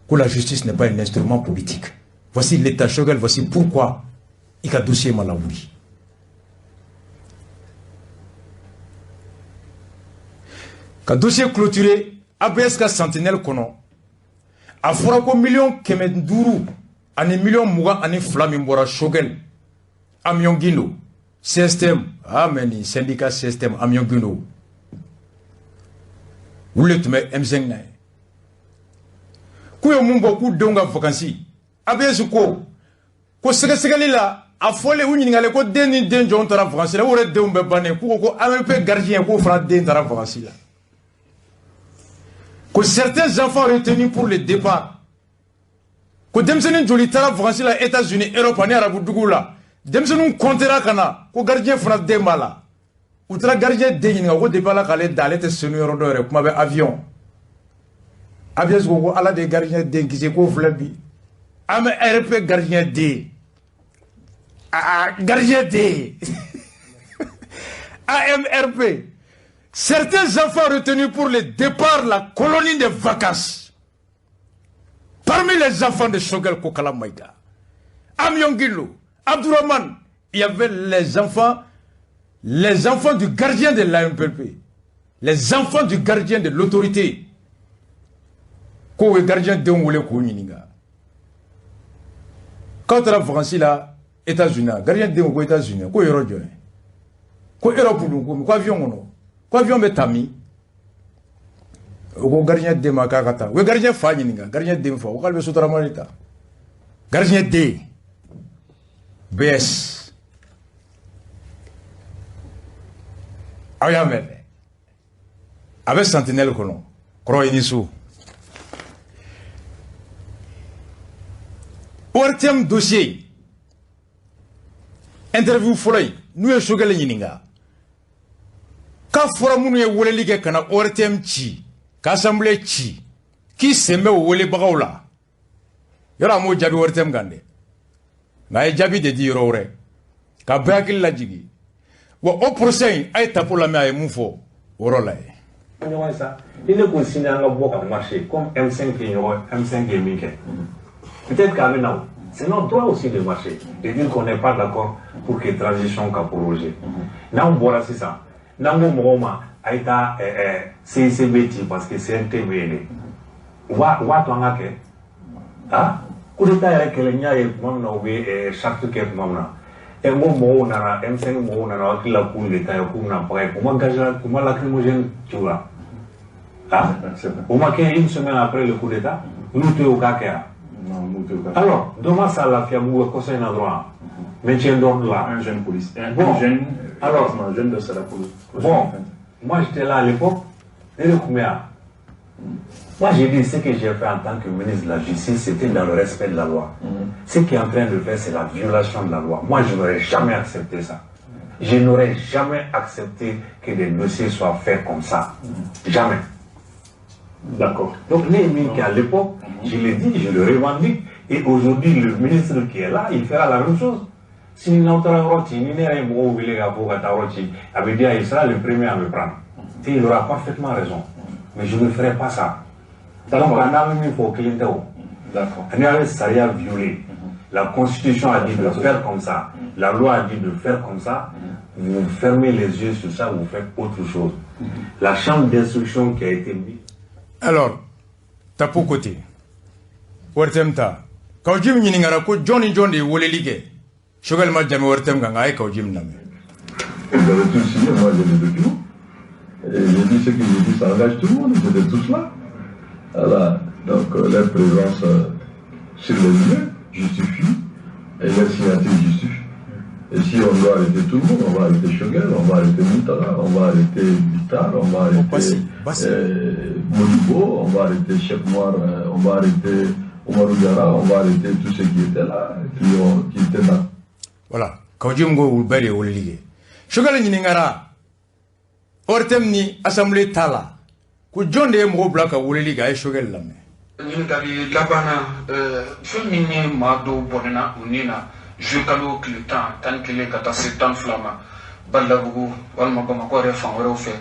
Ko la justice n'est pas un instrument politique. Voici l'état Choguel, voici pourquoi i ka dossier ma lawuli. Ka dossier clôturé ABS ka sentinelle kɔnɔ, a fɔra ko 500 000 000 ani 22 000 min bɔra Choguel, Amion Guindo, CSTM, ah mais nin syndicat CSTM Amion Guindo, olu de tun bɛ M5 na ye. K'u ye mun bɔ k'u denw ka vacances, ABS ko ko sɛgɛsɛgɛli la, a fɔlen u ɲininkalen ko den ni den jɔn taara vacances la, u yɛrɛ denw bɛɛ bannen, k'u ko ko AMP gardien k'o fana den taara vacances la. Ko certains enfants retenus pour le départ, ko denmisɛnnin joli taara vacances la États-Unis, Europe ani arabu duguw la, denmisɛnninw comptera ka na ko gardien fana den b'a la. U taara gardien den ɲininka ko depuis Ala k'ale da, ale tɛ senu yɔrɔ dɔ yɛrɛ, kuma bɛ avion. ABS ko ko Ala de ye gardien den kisi, k'o filɛ bi. An bɛ RP gardien den, gardien den, AMRP. Certains enfants retenus pour le départ la colonie de vacances. Parmi les enfants de Choguel Kokalla Maïga, Amion Guindo, Abdourahmane, il y avait les enfants du gardien de l'AMPP, les enfants du gardien de l'autorité. Ko le gardien denw wele k'o ɲininka. K'aw taara vacances la États-Unis, gardien denw ko États-Unis, ko yɔrɔ jɔn ye? Ko Europe dun, ko avion kɔnɔ, ko avion bɛ taa min? O ko gardien den ma k'a ka taa. U ye gardien fa ɲininka, gardien den fa, o k'ale bɛ Sotarama de ta. Gardien den, BS. Aw y'a mɛn dɛ. A bɛ sentinelle kɔnɔ, kɔrɔ i ni so. ORTM dossier, interview fɔlɔ in, n'u ye Choguel ɲininka, k'a fɔra minnu ye weleli kɛ ka na ORTM ci, ka assemblée ci, k'i sen bɛ o welebagaw la. Yɔrɔ a m'o jaabi ORTM kan dɛ, nka a ye jaabi de di yɔrɔ wɛrɛ, ka bɛɛ hakili lajigin. Wa o procès in, a ye tapo lamɛn, a ye mun fɔ o yɔrɔ la ye. Ɲɔgɔn ye sa, ni ne ko sini an ka bɔ ka marcher comme M5 ye ɲɔgɔn M5 ye min kɛ, peut-être qu'à maintenant, c'est notre droit aussi de marcher, de dire qu'on n'est pas d'accord pour que transition ka proroger. N'anw bɔra sisan, n'an ko mɔgɔw ma a ye taa CICB ci parce que CNT bɛ yen de, u b'a to an ka kɛ. Ah, coup d'état yɛrɛ kɛlɛ, n y'a ye tuma min na u bɛ charte kɛ tuma min na, n ko mɔgɔw nana, M5 mɔgɔw nana, u hakili la k'u de ta ye, k'u bɛna baga ye, u ma gaz, u ma lacrymogène ci u la. Ah, o ma kɛ une semaine après le coup d'état, olu to yen u k'a kɛ yan. Alors, dɔ ma sa Lafiyabugu kɔsɔ in na dɔrɔn, maintien d'ordre là. Un jeune policier. Un Bon, jeune, alors, un jeune de Salakolo. Bon, moi j'étais là à l'époque, ne de tun bɛ yan. Moi j'ai dit ce que j'ai fait en tant que ministre de la Justice, c'était dans le respect de la loi. Ce qui est en train de faire, c'est la violation de la loi. Moi je n'aurais jamais accepté ça. Je n'aurais jamais accepté que des dossiers soient faits comme ça. Jamais. D'accord. Donc, ne à l'époque, je l'ai dit, je le revendique. Et aujourd'hui, le ministre qui est là, il fera la même chose. Si n'aw taara yɔrɔ ci, ni ne yɛrɛ ye mɔgɔw wele k'a fɔ ka taa yɔrɔ ci, a bɛ dire, il sera le premier à me prendre. Et il aura parfaitement raison. Mais je ne ferai pas ça. Donc, an n'a bɛ min fɔ o kelen tɛ o. D'accord. N'i y'ale sariya violer, la constitution a dit de faire comme ça, la loi a dit de faire comme ça, vous fermez les yeux sur ça, vous faites autre chose. La chambre d'instruction qui a été mise. Alors, Tapo côté, ORTM ta, Kaou Djim ɲininkara ko jɔn ni jɔn de ye weleli kɛ? Choguel ma jaabi ORTM kan, nka a ye Kaou Djim lamɛn. Vous avez tous signé, moi j'ai les documents. Et j'ai dit ce que j'ai dit, ça engage tout le monde, ils étaient tous là. Voilà, donc leur présence sur les lieux justifie, et leur signature justifie. Et si on doit arrêter tout le monde, on va arrêter Choguel, on va arrêter Mountaga, on va arrêter Bittar, on va arrêter Modibo, on va arrêter Cheikh Noir, on va arrêter Oumar Diarra, on va arrêter tous ceux qui étaient là, qui étaient là. Voilà, Kaou Djim ko olu bɛɛ de ye weleli kɛ. Choguel ɲininkara ORTM ni assemblée ta la, ko jɔn de ye mɔgɔw bila ka weleli kɛ? A ye Choguel lamɛn. Ɲininkali laban na, fɛn min ye maa dɔw bɔnɛna u ni na juillet kalo tile 10, 11 ka taa se 12 ma, Balabugu walima Bamakɔ yɛrɛ fan wɛrɛw fɛ,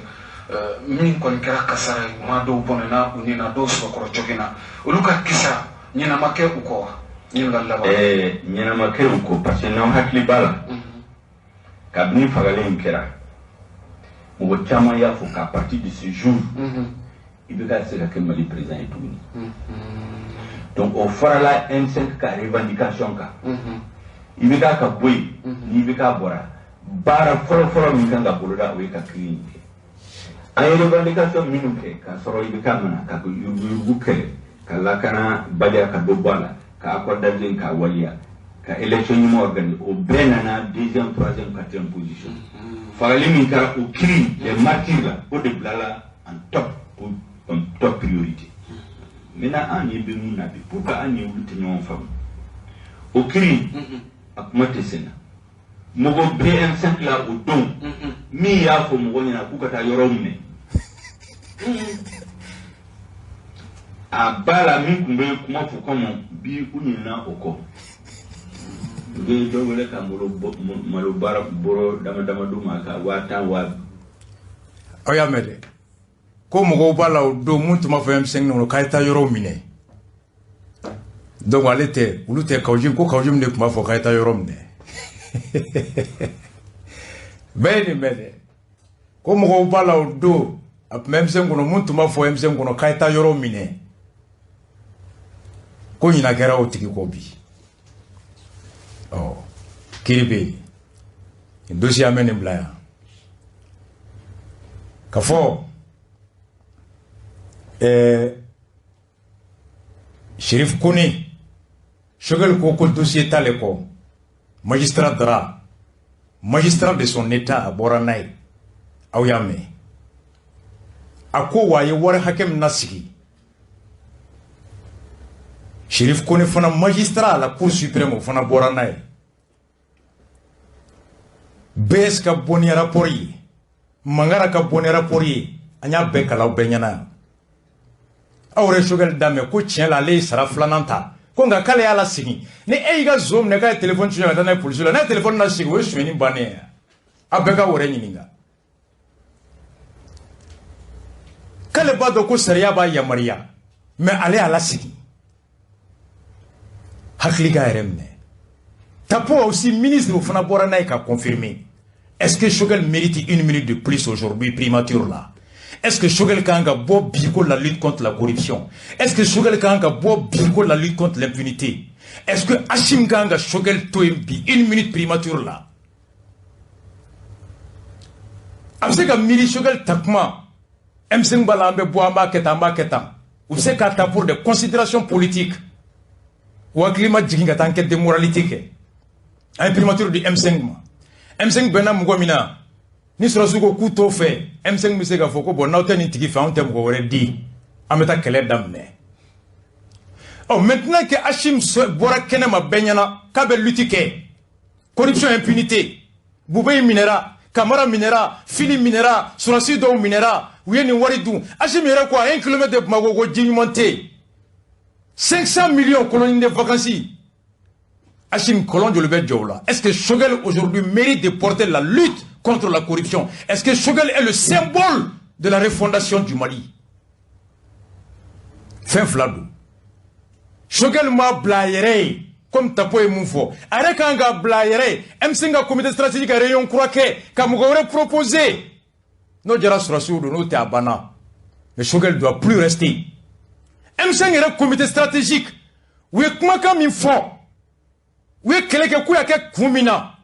min kɔni kɛra kasara ye, maa dɔw bɔnɛna u ni na, dɔw sɔrɔkɔrɔ joginna, olu ka kisa ɲɛnama kɛ u kɔ wa? Ɲininkali laban. Ɲɛnama kɛ u kɔ, parce que n'aw hakili b'a la, kabini fagalen in kɛra, mɔgɔ caman y'a fɔ qu'à partir de ce jour, i bɛ ka se ka kɛ Mali président ye tuguni. Donc o farala M5 ka revendication kan. I bɛ ka bɔ yen, n'i bɛ ka bɔra, baara fɔlɔ-fɔlɔ min kan ka boloda, o ye ka kiiri in kɛ. An ye revendication minnu kɛ k'a sɔrɔ i bɛ ka mana ka yuruguyurugu kɛlɛ, ka lakana baliya ka dɔ bɔ a la, ka accord d'Alger k'a waleya, ka élection ɲuman organiser, o bɛɛ nana deuxième, troisième, quatrième position. Fagali min kɛra, o kiiri, les martyrs la, o de bilala en top priorité. Maintenant an ɲɛ bɛ mun na bi? Pour que an ni olu tɛ ɲɔgɔn faamu, o kiiri a kuma tɛ sen na. Mɔgɔ bɛ M5 la o don min y'a fɔ mɔgɔ ɲɛna k'u ka taa yɔrɔ minɛ, a ba la min tun bɛ kuma fɔ kɔmɔ bi, u ɲinɛna o kɔ. U bɛ dɔ wele ka malo baara bɔrɔ dama dama d'u ma ka 10,000 wa. Aw y'a mɛn dɛ, ko mɔgɔw b'a la o don mun tun b'a fɔ M5 kɔnɔ k'a ye taa yɔrɔ minɛ. Donc ale tɛ, olu tɛ, Kaou Djim ko Kaou Djim de tun b'a fɔ k'a ye taa yɔrɔ minɛ. Bɛɛ ye nin mɛn dɛ, ko mɔgɔw b'a la o don a tun bɛ M5 kɔnɔ mun tun b'a fɔ M5 kɔnɔ k'a ye taa yɔrɔ minɛ, ko ɲinan kɛra o tigi kɔ bi. Ɔ kiiri bɛ yen, nin dossier an bɛ nin bila yan ka fɔ Chérif Kone, Choguel ko ko dossier t'ale kɔ. Magistrat Dra, magistrat de son état, a bɔra n'a ye, aw y'a mɛn. A ko wa a ye wari hakɛ min lasigi. Chérif Kone fana, magistrat à la Cour suprême, o fana bɔra n'a ye. BS ka bɔ ni rapport ye, Mangara ka bɔ ni rapport ye, an y'a bɛɛ kalan aw bɛɛ ɲɛna yan. Aw yɛrɛ Choguel da mɛn ko tiɲɛ la ale ye sara filanan ta, ko nka k'ale y'a lasegin. Ni e y'i ka zon minɛ k'a ye téléphone suɲɛ ka taa n'a ye polisi la, n'a ye téléphone lasegin, o ye sonyɛni bannen ye. Aw bɛɛ ka wɛrɛ ɲininka. K'ale b'a dɔn ko sariya b'a yamaruya, mais ale y'a lasegin. Hakili k'a yɛrɛ minɛ. Tapo aussi, ministre o fana bɔra n'a ye ka confirmer. Est-ce que Choguel mérite une minute de plus aujourd'hui, primature là? Est-ce que Choguel kan ka bɔ bi ko la lutte contre la corruption? Est-ce que Choguel kan ka bɔ bi ko la lutte contre l'impunité? Est-ce que Assimi kan ka Choguel to yen bi une minute primature la? A bɛ se ka miiri Choguel ta kuma M5 b'a la, an bɛ bɔ, an b'a kɛ tan, an b'a kɛ tan. U bɛ se k'a ta pour des considérations politiques. U hakili ma jigin ka taa enquête de moralité kɛ. An ye primature di M5 ma. M5 bɛnna mɔgɔ min na, ni sɔrɔsiw ko k'u t'o fɛ, M5 bɛ se k'a fɔ ko bon, n'aw tɛ nin tigi fɛ, anw tɛ mɔgɔ wɛrɛ di, an bɛ taa kɛlɛ daminɛ. Ɔ, maintenant que Assimi bɔra kɛnɛ ma bɛɛ ɲɛna k'a bɛ lutte kɛ corruption, impunité, Boubèye minɛra, Kamara minɛra, Fili minɛra, sɔrɔsi dɔw minɛra, u ye nin wari dun. Assimi yɛrɛ ko à 1 kilomètre de Bamako ko ji ɲuman tɛ yen, 500 millions colonie de vacances. Assimi, kɔlɔn joli bɛ jɔ o la? Est-ce que Choguel aujourd'hui mérite de porter la lutte contre la corruption? Est-ce que Choguel est le symbole de la refondation du Mali? Fɛn fila don. Choguel ma bila a yɛrɛ ye comme Tapo ye mun fɔ, a yɛrɛ kan ka bila a yɛrɛ ye. M5 ka comité stratégique ka réunion kura kɛ ka mɔgɔ wɛrɛ proposer. N'o jɛra, sɔrɔsiw don, n'o tɛ, a banna. Mais Choguel doit plus rester. M5 yɛrɛ comité stratégique, u ye kumakan min fɔ, u ye kɛlɛ kɛ k'u y'a kɛ kun min na,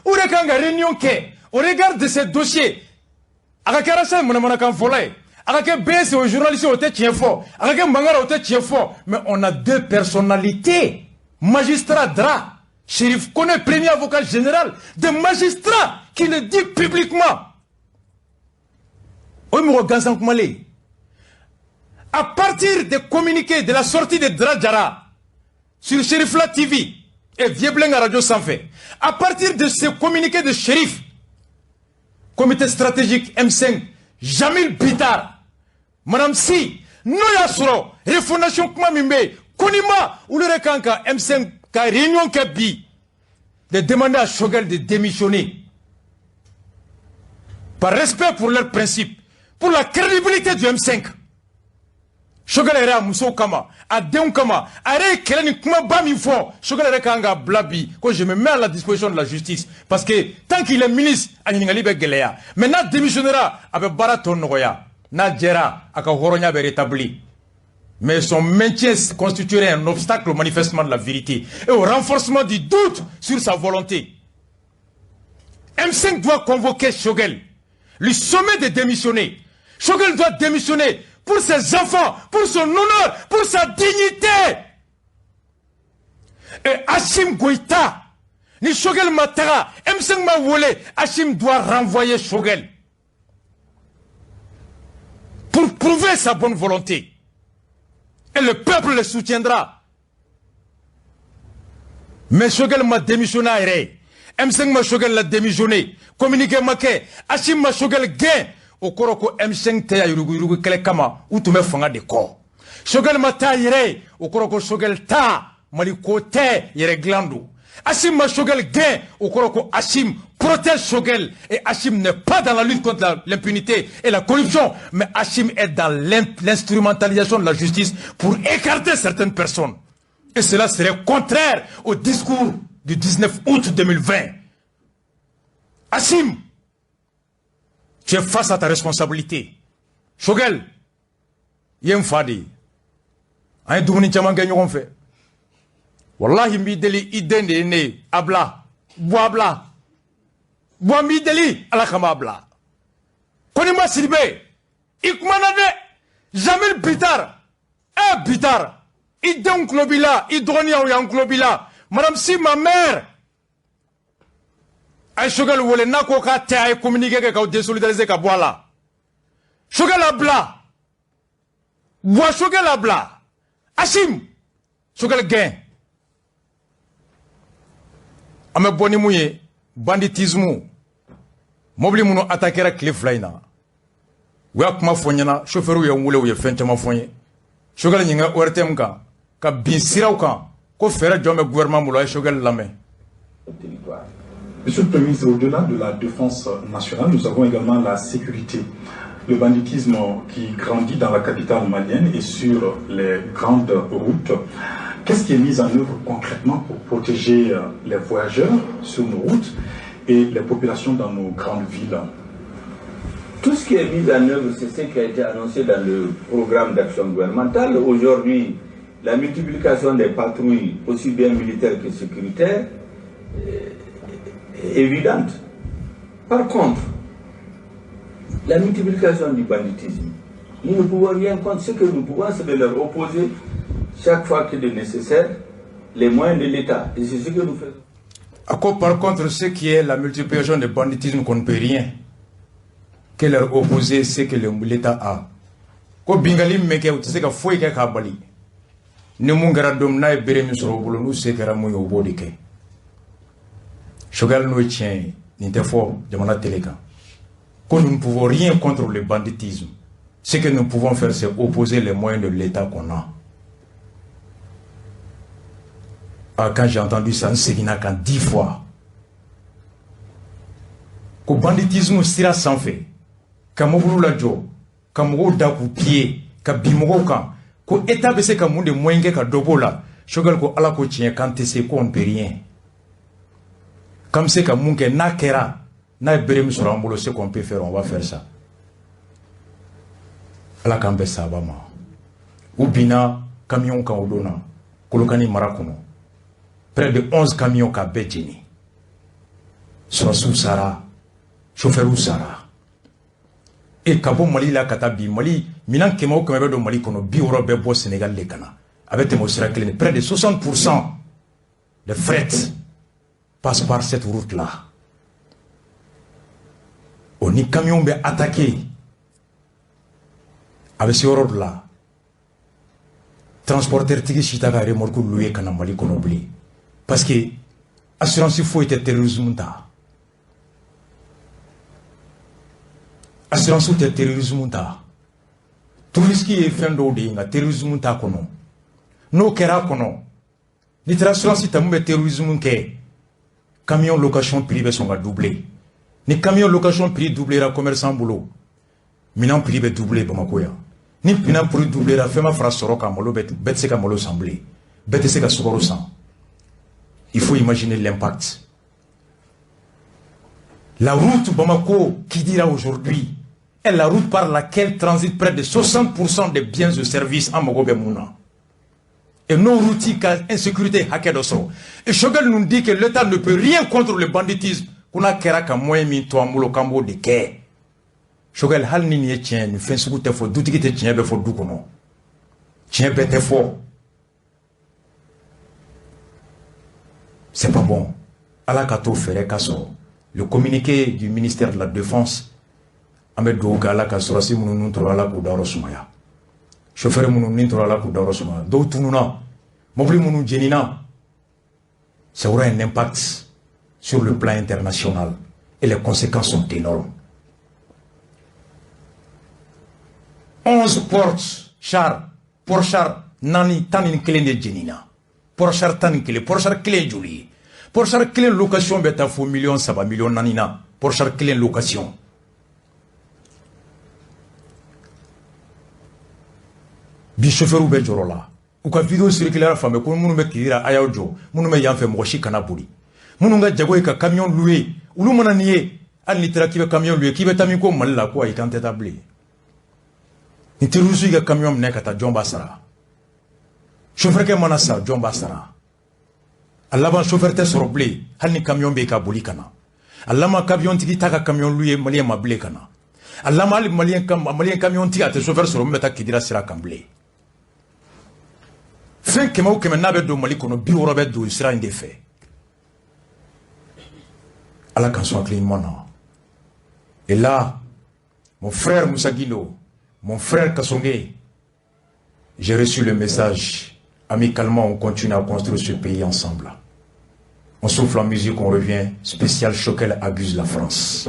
u yɛrɛ kan ka réunion kɛ au regard de ces dossiers. A ka kɛ Arasa ye manamanakan fɔlɔ ye, a ka kɛ BS o journaliste, o tɛ tiɲɛ fɔ, a ka kɛ Mangara, o tɛ tiɲɛ fɔ, mais on a deux personnalités, magistrat Dra, Chérif Kone, premier avocat général, des magistrats qui le dit publiquement. O ye mɔgɔ gansan kumalen. À partir des communiqués de la sortie de Dra Diarra sur Cherifla TV et Vieux Radio sanfɛ, à partir de ce communiqué de Chérif, comité stratégique M5, Jamil Bitar, Madame Si, n'o y'a sɔrɔ refondation kuma min bɛ yen, Konima, olu yɛrɛ kan ka M5 ka réunion kɛ bi, de demander à Choguel de démissionner par respect pour leurs principes, pour la crédibilité du M5. Choguel yɛrɛ, a musow kama, a denw kama, a yɛrɛ ye kɛlɛ ni kumaba min fɔ, Choguel yɛrɛ kan ka bila bi ko je me mets à la disposition de la justice, parce que tant qu'il est ministre, a ɲininkali bɛ gɛlɛya. Mais n'a démissionnera, a bɛ baara tɔ nɔgɔya, n'a jɛra, a ka hɔrɔnya bɛ rétabli. Mais son maintien constituerait un obstacle au manifestement de la vérité et au renforcement du doute sur sa volonté. M5 doit convoquer Choguel, lui sommer de démissionner. Choguel doit démissionner pour ses enfants, pour son honneur, pour sa dignité. Et Assimi Goïta, ni Choguel ma taga, M5 ma wele, Assimi doit renvoyer Choguel pour prouver sa bonne volonté. Et le peuple le soutiendra. Mais Choguel ma démissionné a yɛrɛ ye. M5 ma Choguel la démissionné. Communiqué ma kɛ. Assimi ma Choguel gɛn. O kɔrɔ ko M5 tɛ ya yuruguyurugu kɛlɛ kama, u tun bɛ fanga de kɔ. Choguel ma taa yɛrɛ ye. O kɔrɔ ko Choguel ta Mali ko tɛ, yɛrɛ dilan don. Assimi ma Choguel gɛn. O kɔrɔ ko Assimi protège Choguel. Et Assimi n'est pas dans la lutte contre l'impunité et la corruption, mais Assimi est dans l'instrumentalisation de la justice pour écarter certaines personnes. Et cela serait contraire au discours du 19 août 2020. Assimi, tu es face à ta responsabilité. Choguel, i ye n fa de ye. An ye dumuni caman kɛ ɲɔgɔn fɛ. Wallahi, n b'i deli, i den de ye ne ye. A bila. Bɔ a bila. Bɔ, n b'i deli, Ala kama, a bila. Konima Sidibe, i kumana dɛ. Jamil Bitar, eh Bitar, i denw tulo b'i la, i dɔgɔninyaw y'an tulo b'i la. Madame Si, ma mère, a ye Choguel wele n'a ko k'a tɛ, a ye communiqué kɛ k'aw désolidariser ka bɔ a la. Choguel a bila. Bɔ, Choguel a bila. Assimi, Choguel gɛn. An bɛ bɔ ni mun ye? Banditisme, mobili minnu attaquera tile 2 in na, u y'a kuma fɔ n ɲɛna, chauffeur ye n wele, u ye fɛn caman fɔ n ye. Choguel ɲininka ORTM kan ka bin siraw kan ko fɛɛrɛ jɔn bɛ gouvernement bolo. A ye Choguel lamɛn. Monsieur le Premier ministre, au-delà de la défense nationale, nous avons également la sécurité. Le banditisme qui grandit dans la capitale malienne et sur les grandes routes. Qu'est-ce qui est mis en œuvre concrètement pour protéger les voyageurs sur nos routes et les populations dans nos grandes villes? Tout ce qui est mis en œuvre, c'est ce qui a été annoncé dans le programme d'action gouvernementale. Aujourd'hui, la multiplication des patrouilles, aussi bien militaires que sécuritaires, est évidente. Par contre, la multiplication du banditisme, nous ne pouvons rien contre. Ce que nous pouvons, c'est de leur opposer chaque fois qu'il est nécessaire. les moyens de l'État. Et c'est ce que nous faisons. A ko par contre, ce qui est la multiplication de banditisme, qu'on ne peut rien que leur opposer ce que l'État a. Ko bingali min bɛ kɛ, u tɛ se ka foyi kɛ k'a bali. Ni mun kɛra don min n'a ye bere min sɔrɔ u bolo, n'u se kɛra mun ye, u b'o de kɛ. Choguel, n'o ye tiɲɛ ye, nin tɛ fɔ jamana télé kan. Ko nous ne pouvons rien contre le banditisme, ce que nous pouvons faire, c'est opposer les moyens de l'État qu'on a. Ah, quand j'ai entendu ça, n seginna kan 10 fois. Ko banditisme sira sanfɛ, ka mobili lajɔ, ka mɔgɔw da k'u piller, ka bin mɔgɔw kan, ko État bɛ se ka mun de moyen kɛ ka dɔ b'o la? Choguel ko Ala ko tiɲɛ, k'an tɛ se, ko on ne peut rien, k'an bɛ se ka mun kɛ, n'a kɛra n'a ye bere min sɔrɔ an bolo, ce qu'on peut faire, on va faire ça. Ala k'an bɛn saba ma. U binna camion kan o don na Kolokani mara kɔnɔ, près de 11 camions ka bɛɛ jeni. Sɔrɔsiw sara, chauffeurw sara. E ka bɔ Mali la ka taa bi Mali, minan 100 o 100 bɛ don Mali kɔnɔ, 60 bɛ bɔ Sénégal de ka na. A bɛ tɛmɛ o sira kelen, près de 60% de fret passe par cette route là. O ni camion bɛ attaqué, a bɛ se yɔrɔ dɔ la, transporteur tigi si t'a ka remorque louer ka na Mali kɔnɔ bilen, parce que assurance foyi tɛ terrorisme ta, assurance tɛ terrorisme ta. Tout risque ye fɛn dɔw de ye, nka terrorisme t'a kɔnɔ. N'o kɛra a kɔnɔ, n'i taara assurance ta mun bɛ terrorisme kɛ, camion location prix bɛ sɔn ka doubler. Ni camion location prix doublera commerçant bolo, minɛn prix bɛ doubler Bamakɔ yan. Ni minɛn prix doublera, fɛn ma fara sɔrɔ kan, malo bɛɛ tɛ se ka malo san bilen, bɛɛ tɛ se ka sukaro san. Il faut imaginer l'impact. La route Bamako-Kidira aujourd'hui est la route par laquelle transite près de 60% des biens et services en mago bɛ mun na. Et nos routiers ka insécurité hakɛ dɔ sɔrɔ. Et Choguel nous dit que l'État ne peut rien contre le banditisme, ko n'a kɛra ka moyen min to an bolo, k'an b'o de kɛ. Choguel, hali ni nin ye tiɲɛ, nin fɛn sugu tɛ fɔ. Dutigi tɛ tiɲɛ bɛɛ fɔ du kɔnɔ, tiɲɛ bɛɛ tɛ fɔ. C'est pas bon. Ala ka to fɛɛrɛ ka sɔrɔ. Le communiqué du ministère de la Défense, an bɛ dugawu kɛ Ala ka sɔrɔsi minnu nun tora, Ala k'u dayɔrɔ sumaya. Chauffeur minnu nin tora, Ala k'u dayɔrɔ sumaya. Dɔw tununa, mobili minnu jenina, ça aura un impact sur le plan international et les conséquences sont énormes. 11 portes char porte-char naani 11 de jenina. Porte-char 11, porte-char kelen ye joli ye? Porte-char kelen location bɛ taa fo miliyɔn 3, miliyɔn 4 na, porte-char kelen location. Bi chauffeur bɛ jɔrɔ la. U ka vidéo circulera fan bɛɛ ko minnu bɛ Kidira, a y'aw jɔ, minnu bɛ yan fɛ, mɔgɔ si kana boli. Minnu ka jago ye ka camion louer, olu mana nin ye, hali n'i taara k'i bɛ camion louer, k'i bɛ taa min ko Mali la, ko ayi, k'an tɛ taa bilen. Ni terroriste y'i ka camion minɛ ka taa, jɔn b'a sara? Chauffeur kɛ mana sa, jɔn b'a sara? A laban, chauffeur tɛ sɔrɔ bilen, hali ni camion bɛ yen ka boli ka na. A laban, camion tigi t'a ka camion louer malien ma bilen ka na. A laban, hali malien camion tigi, a tɛ chauffeur sɔrɔ min bɛ taa Kidira sira kan bilen. Fɛn 100 o 100 n'a bɛ don Mali kɔnɔ, 60 bɛ don sira in de fɛ. Ala k'an sɔn hakili ɲuman na. Et là, mon frère Moussa Guindo, mon frère Kassogué, j'ai reçu le message. Amicalement, on continue à construire ce pays ensemble. On souffle en musique, on revient. Spécial Choguel abuse la France.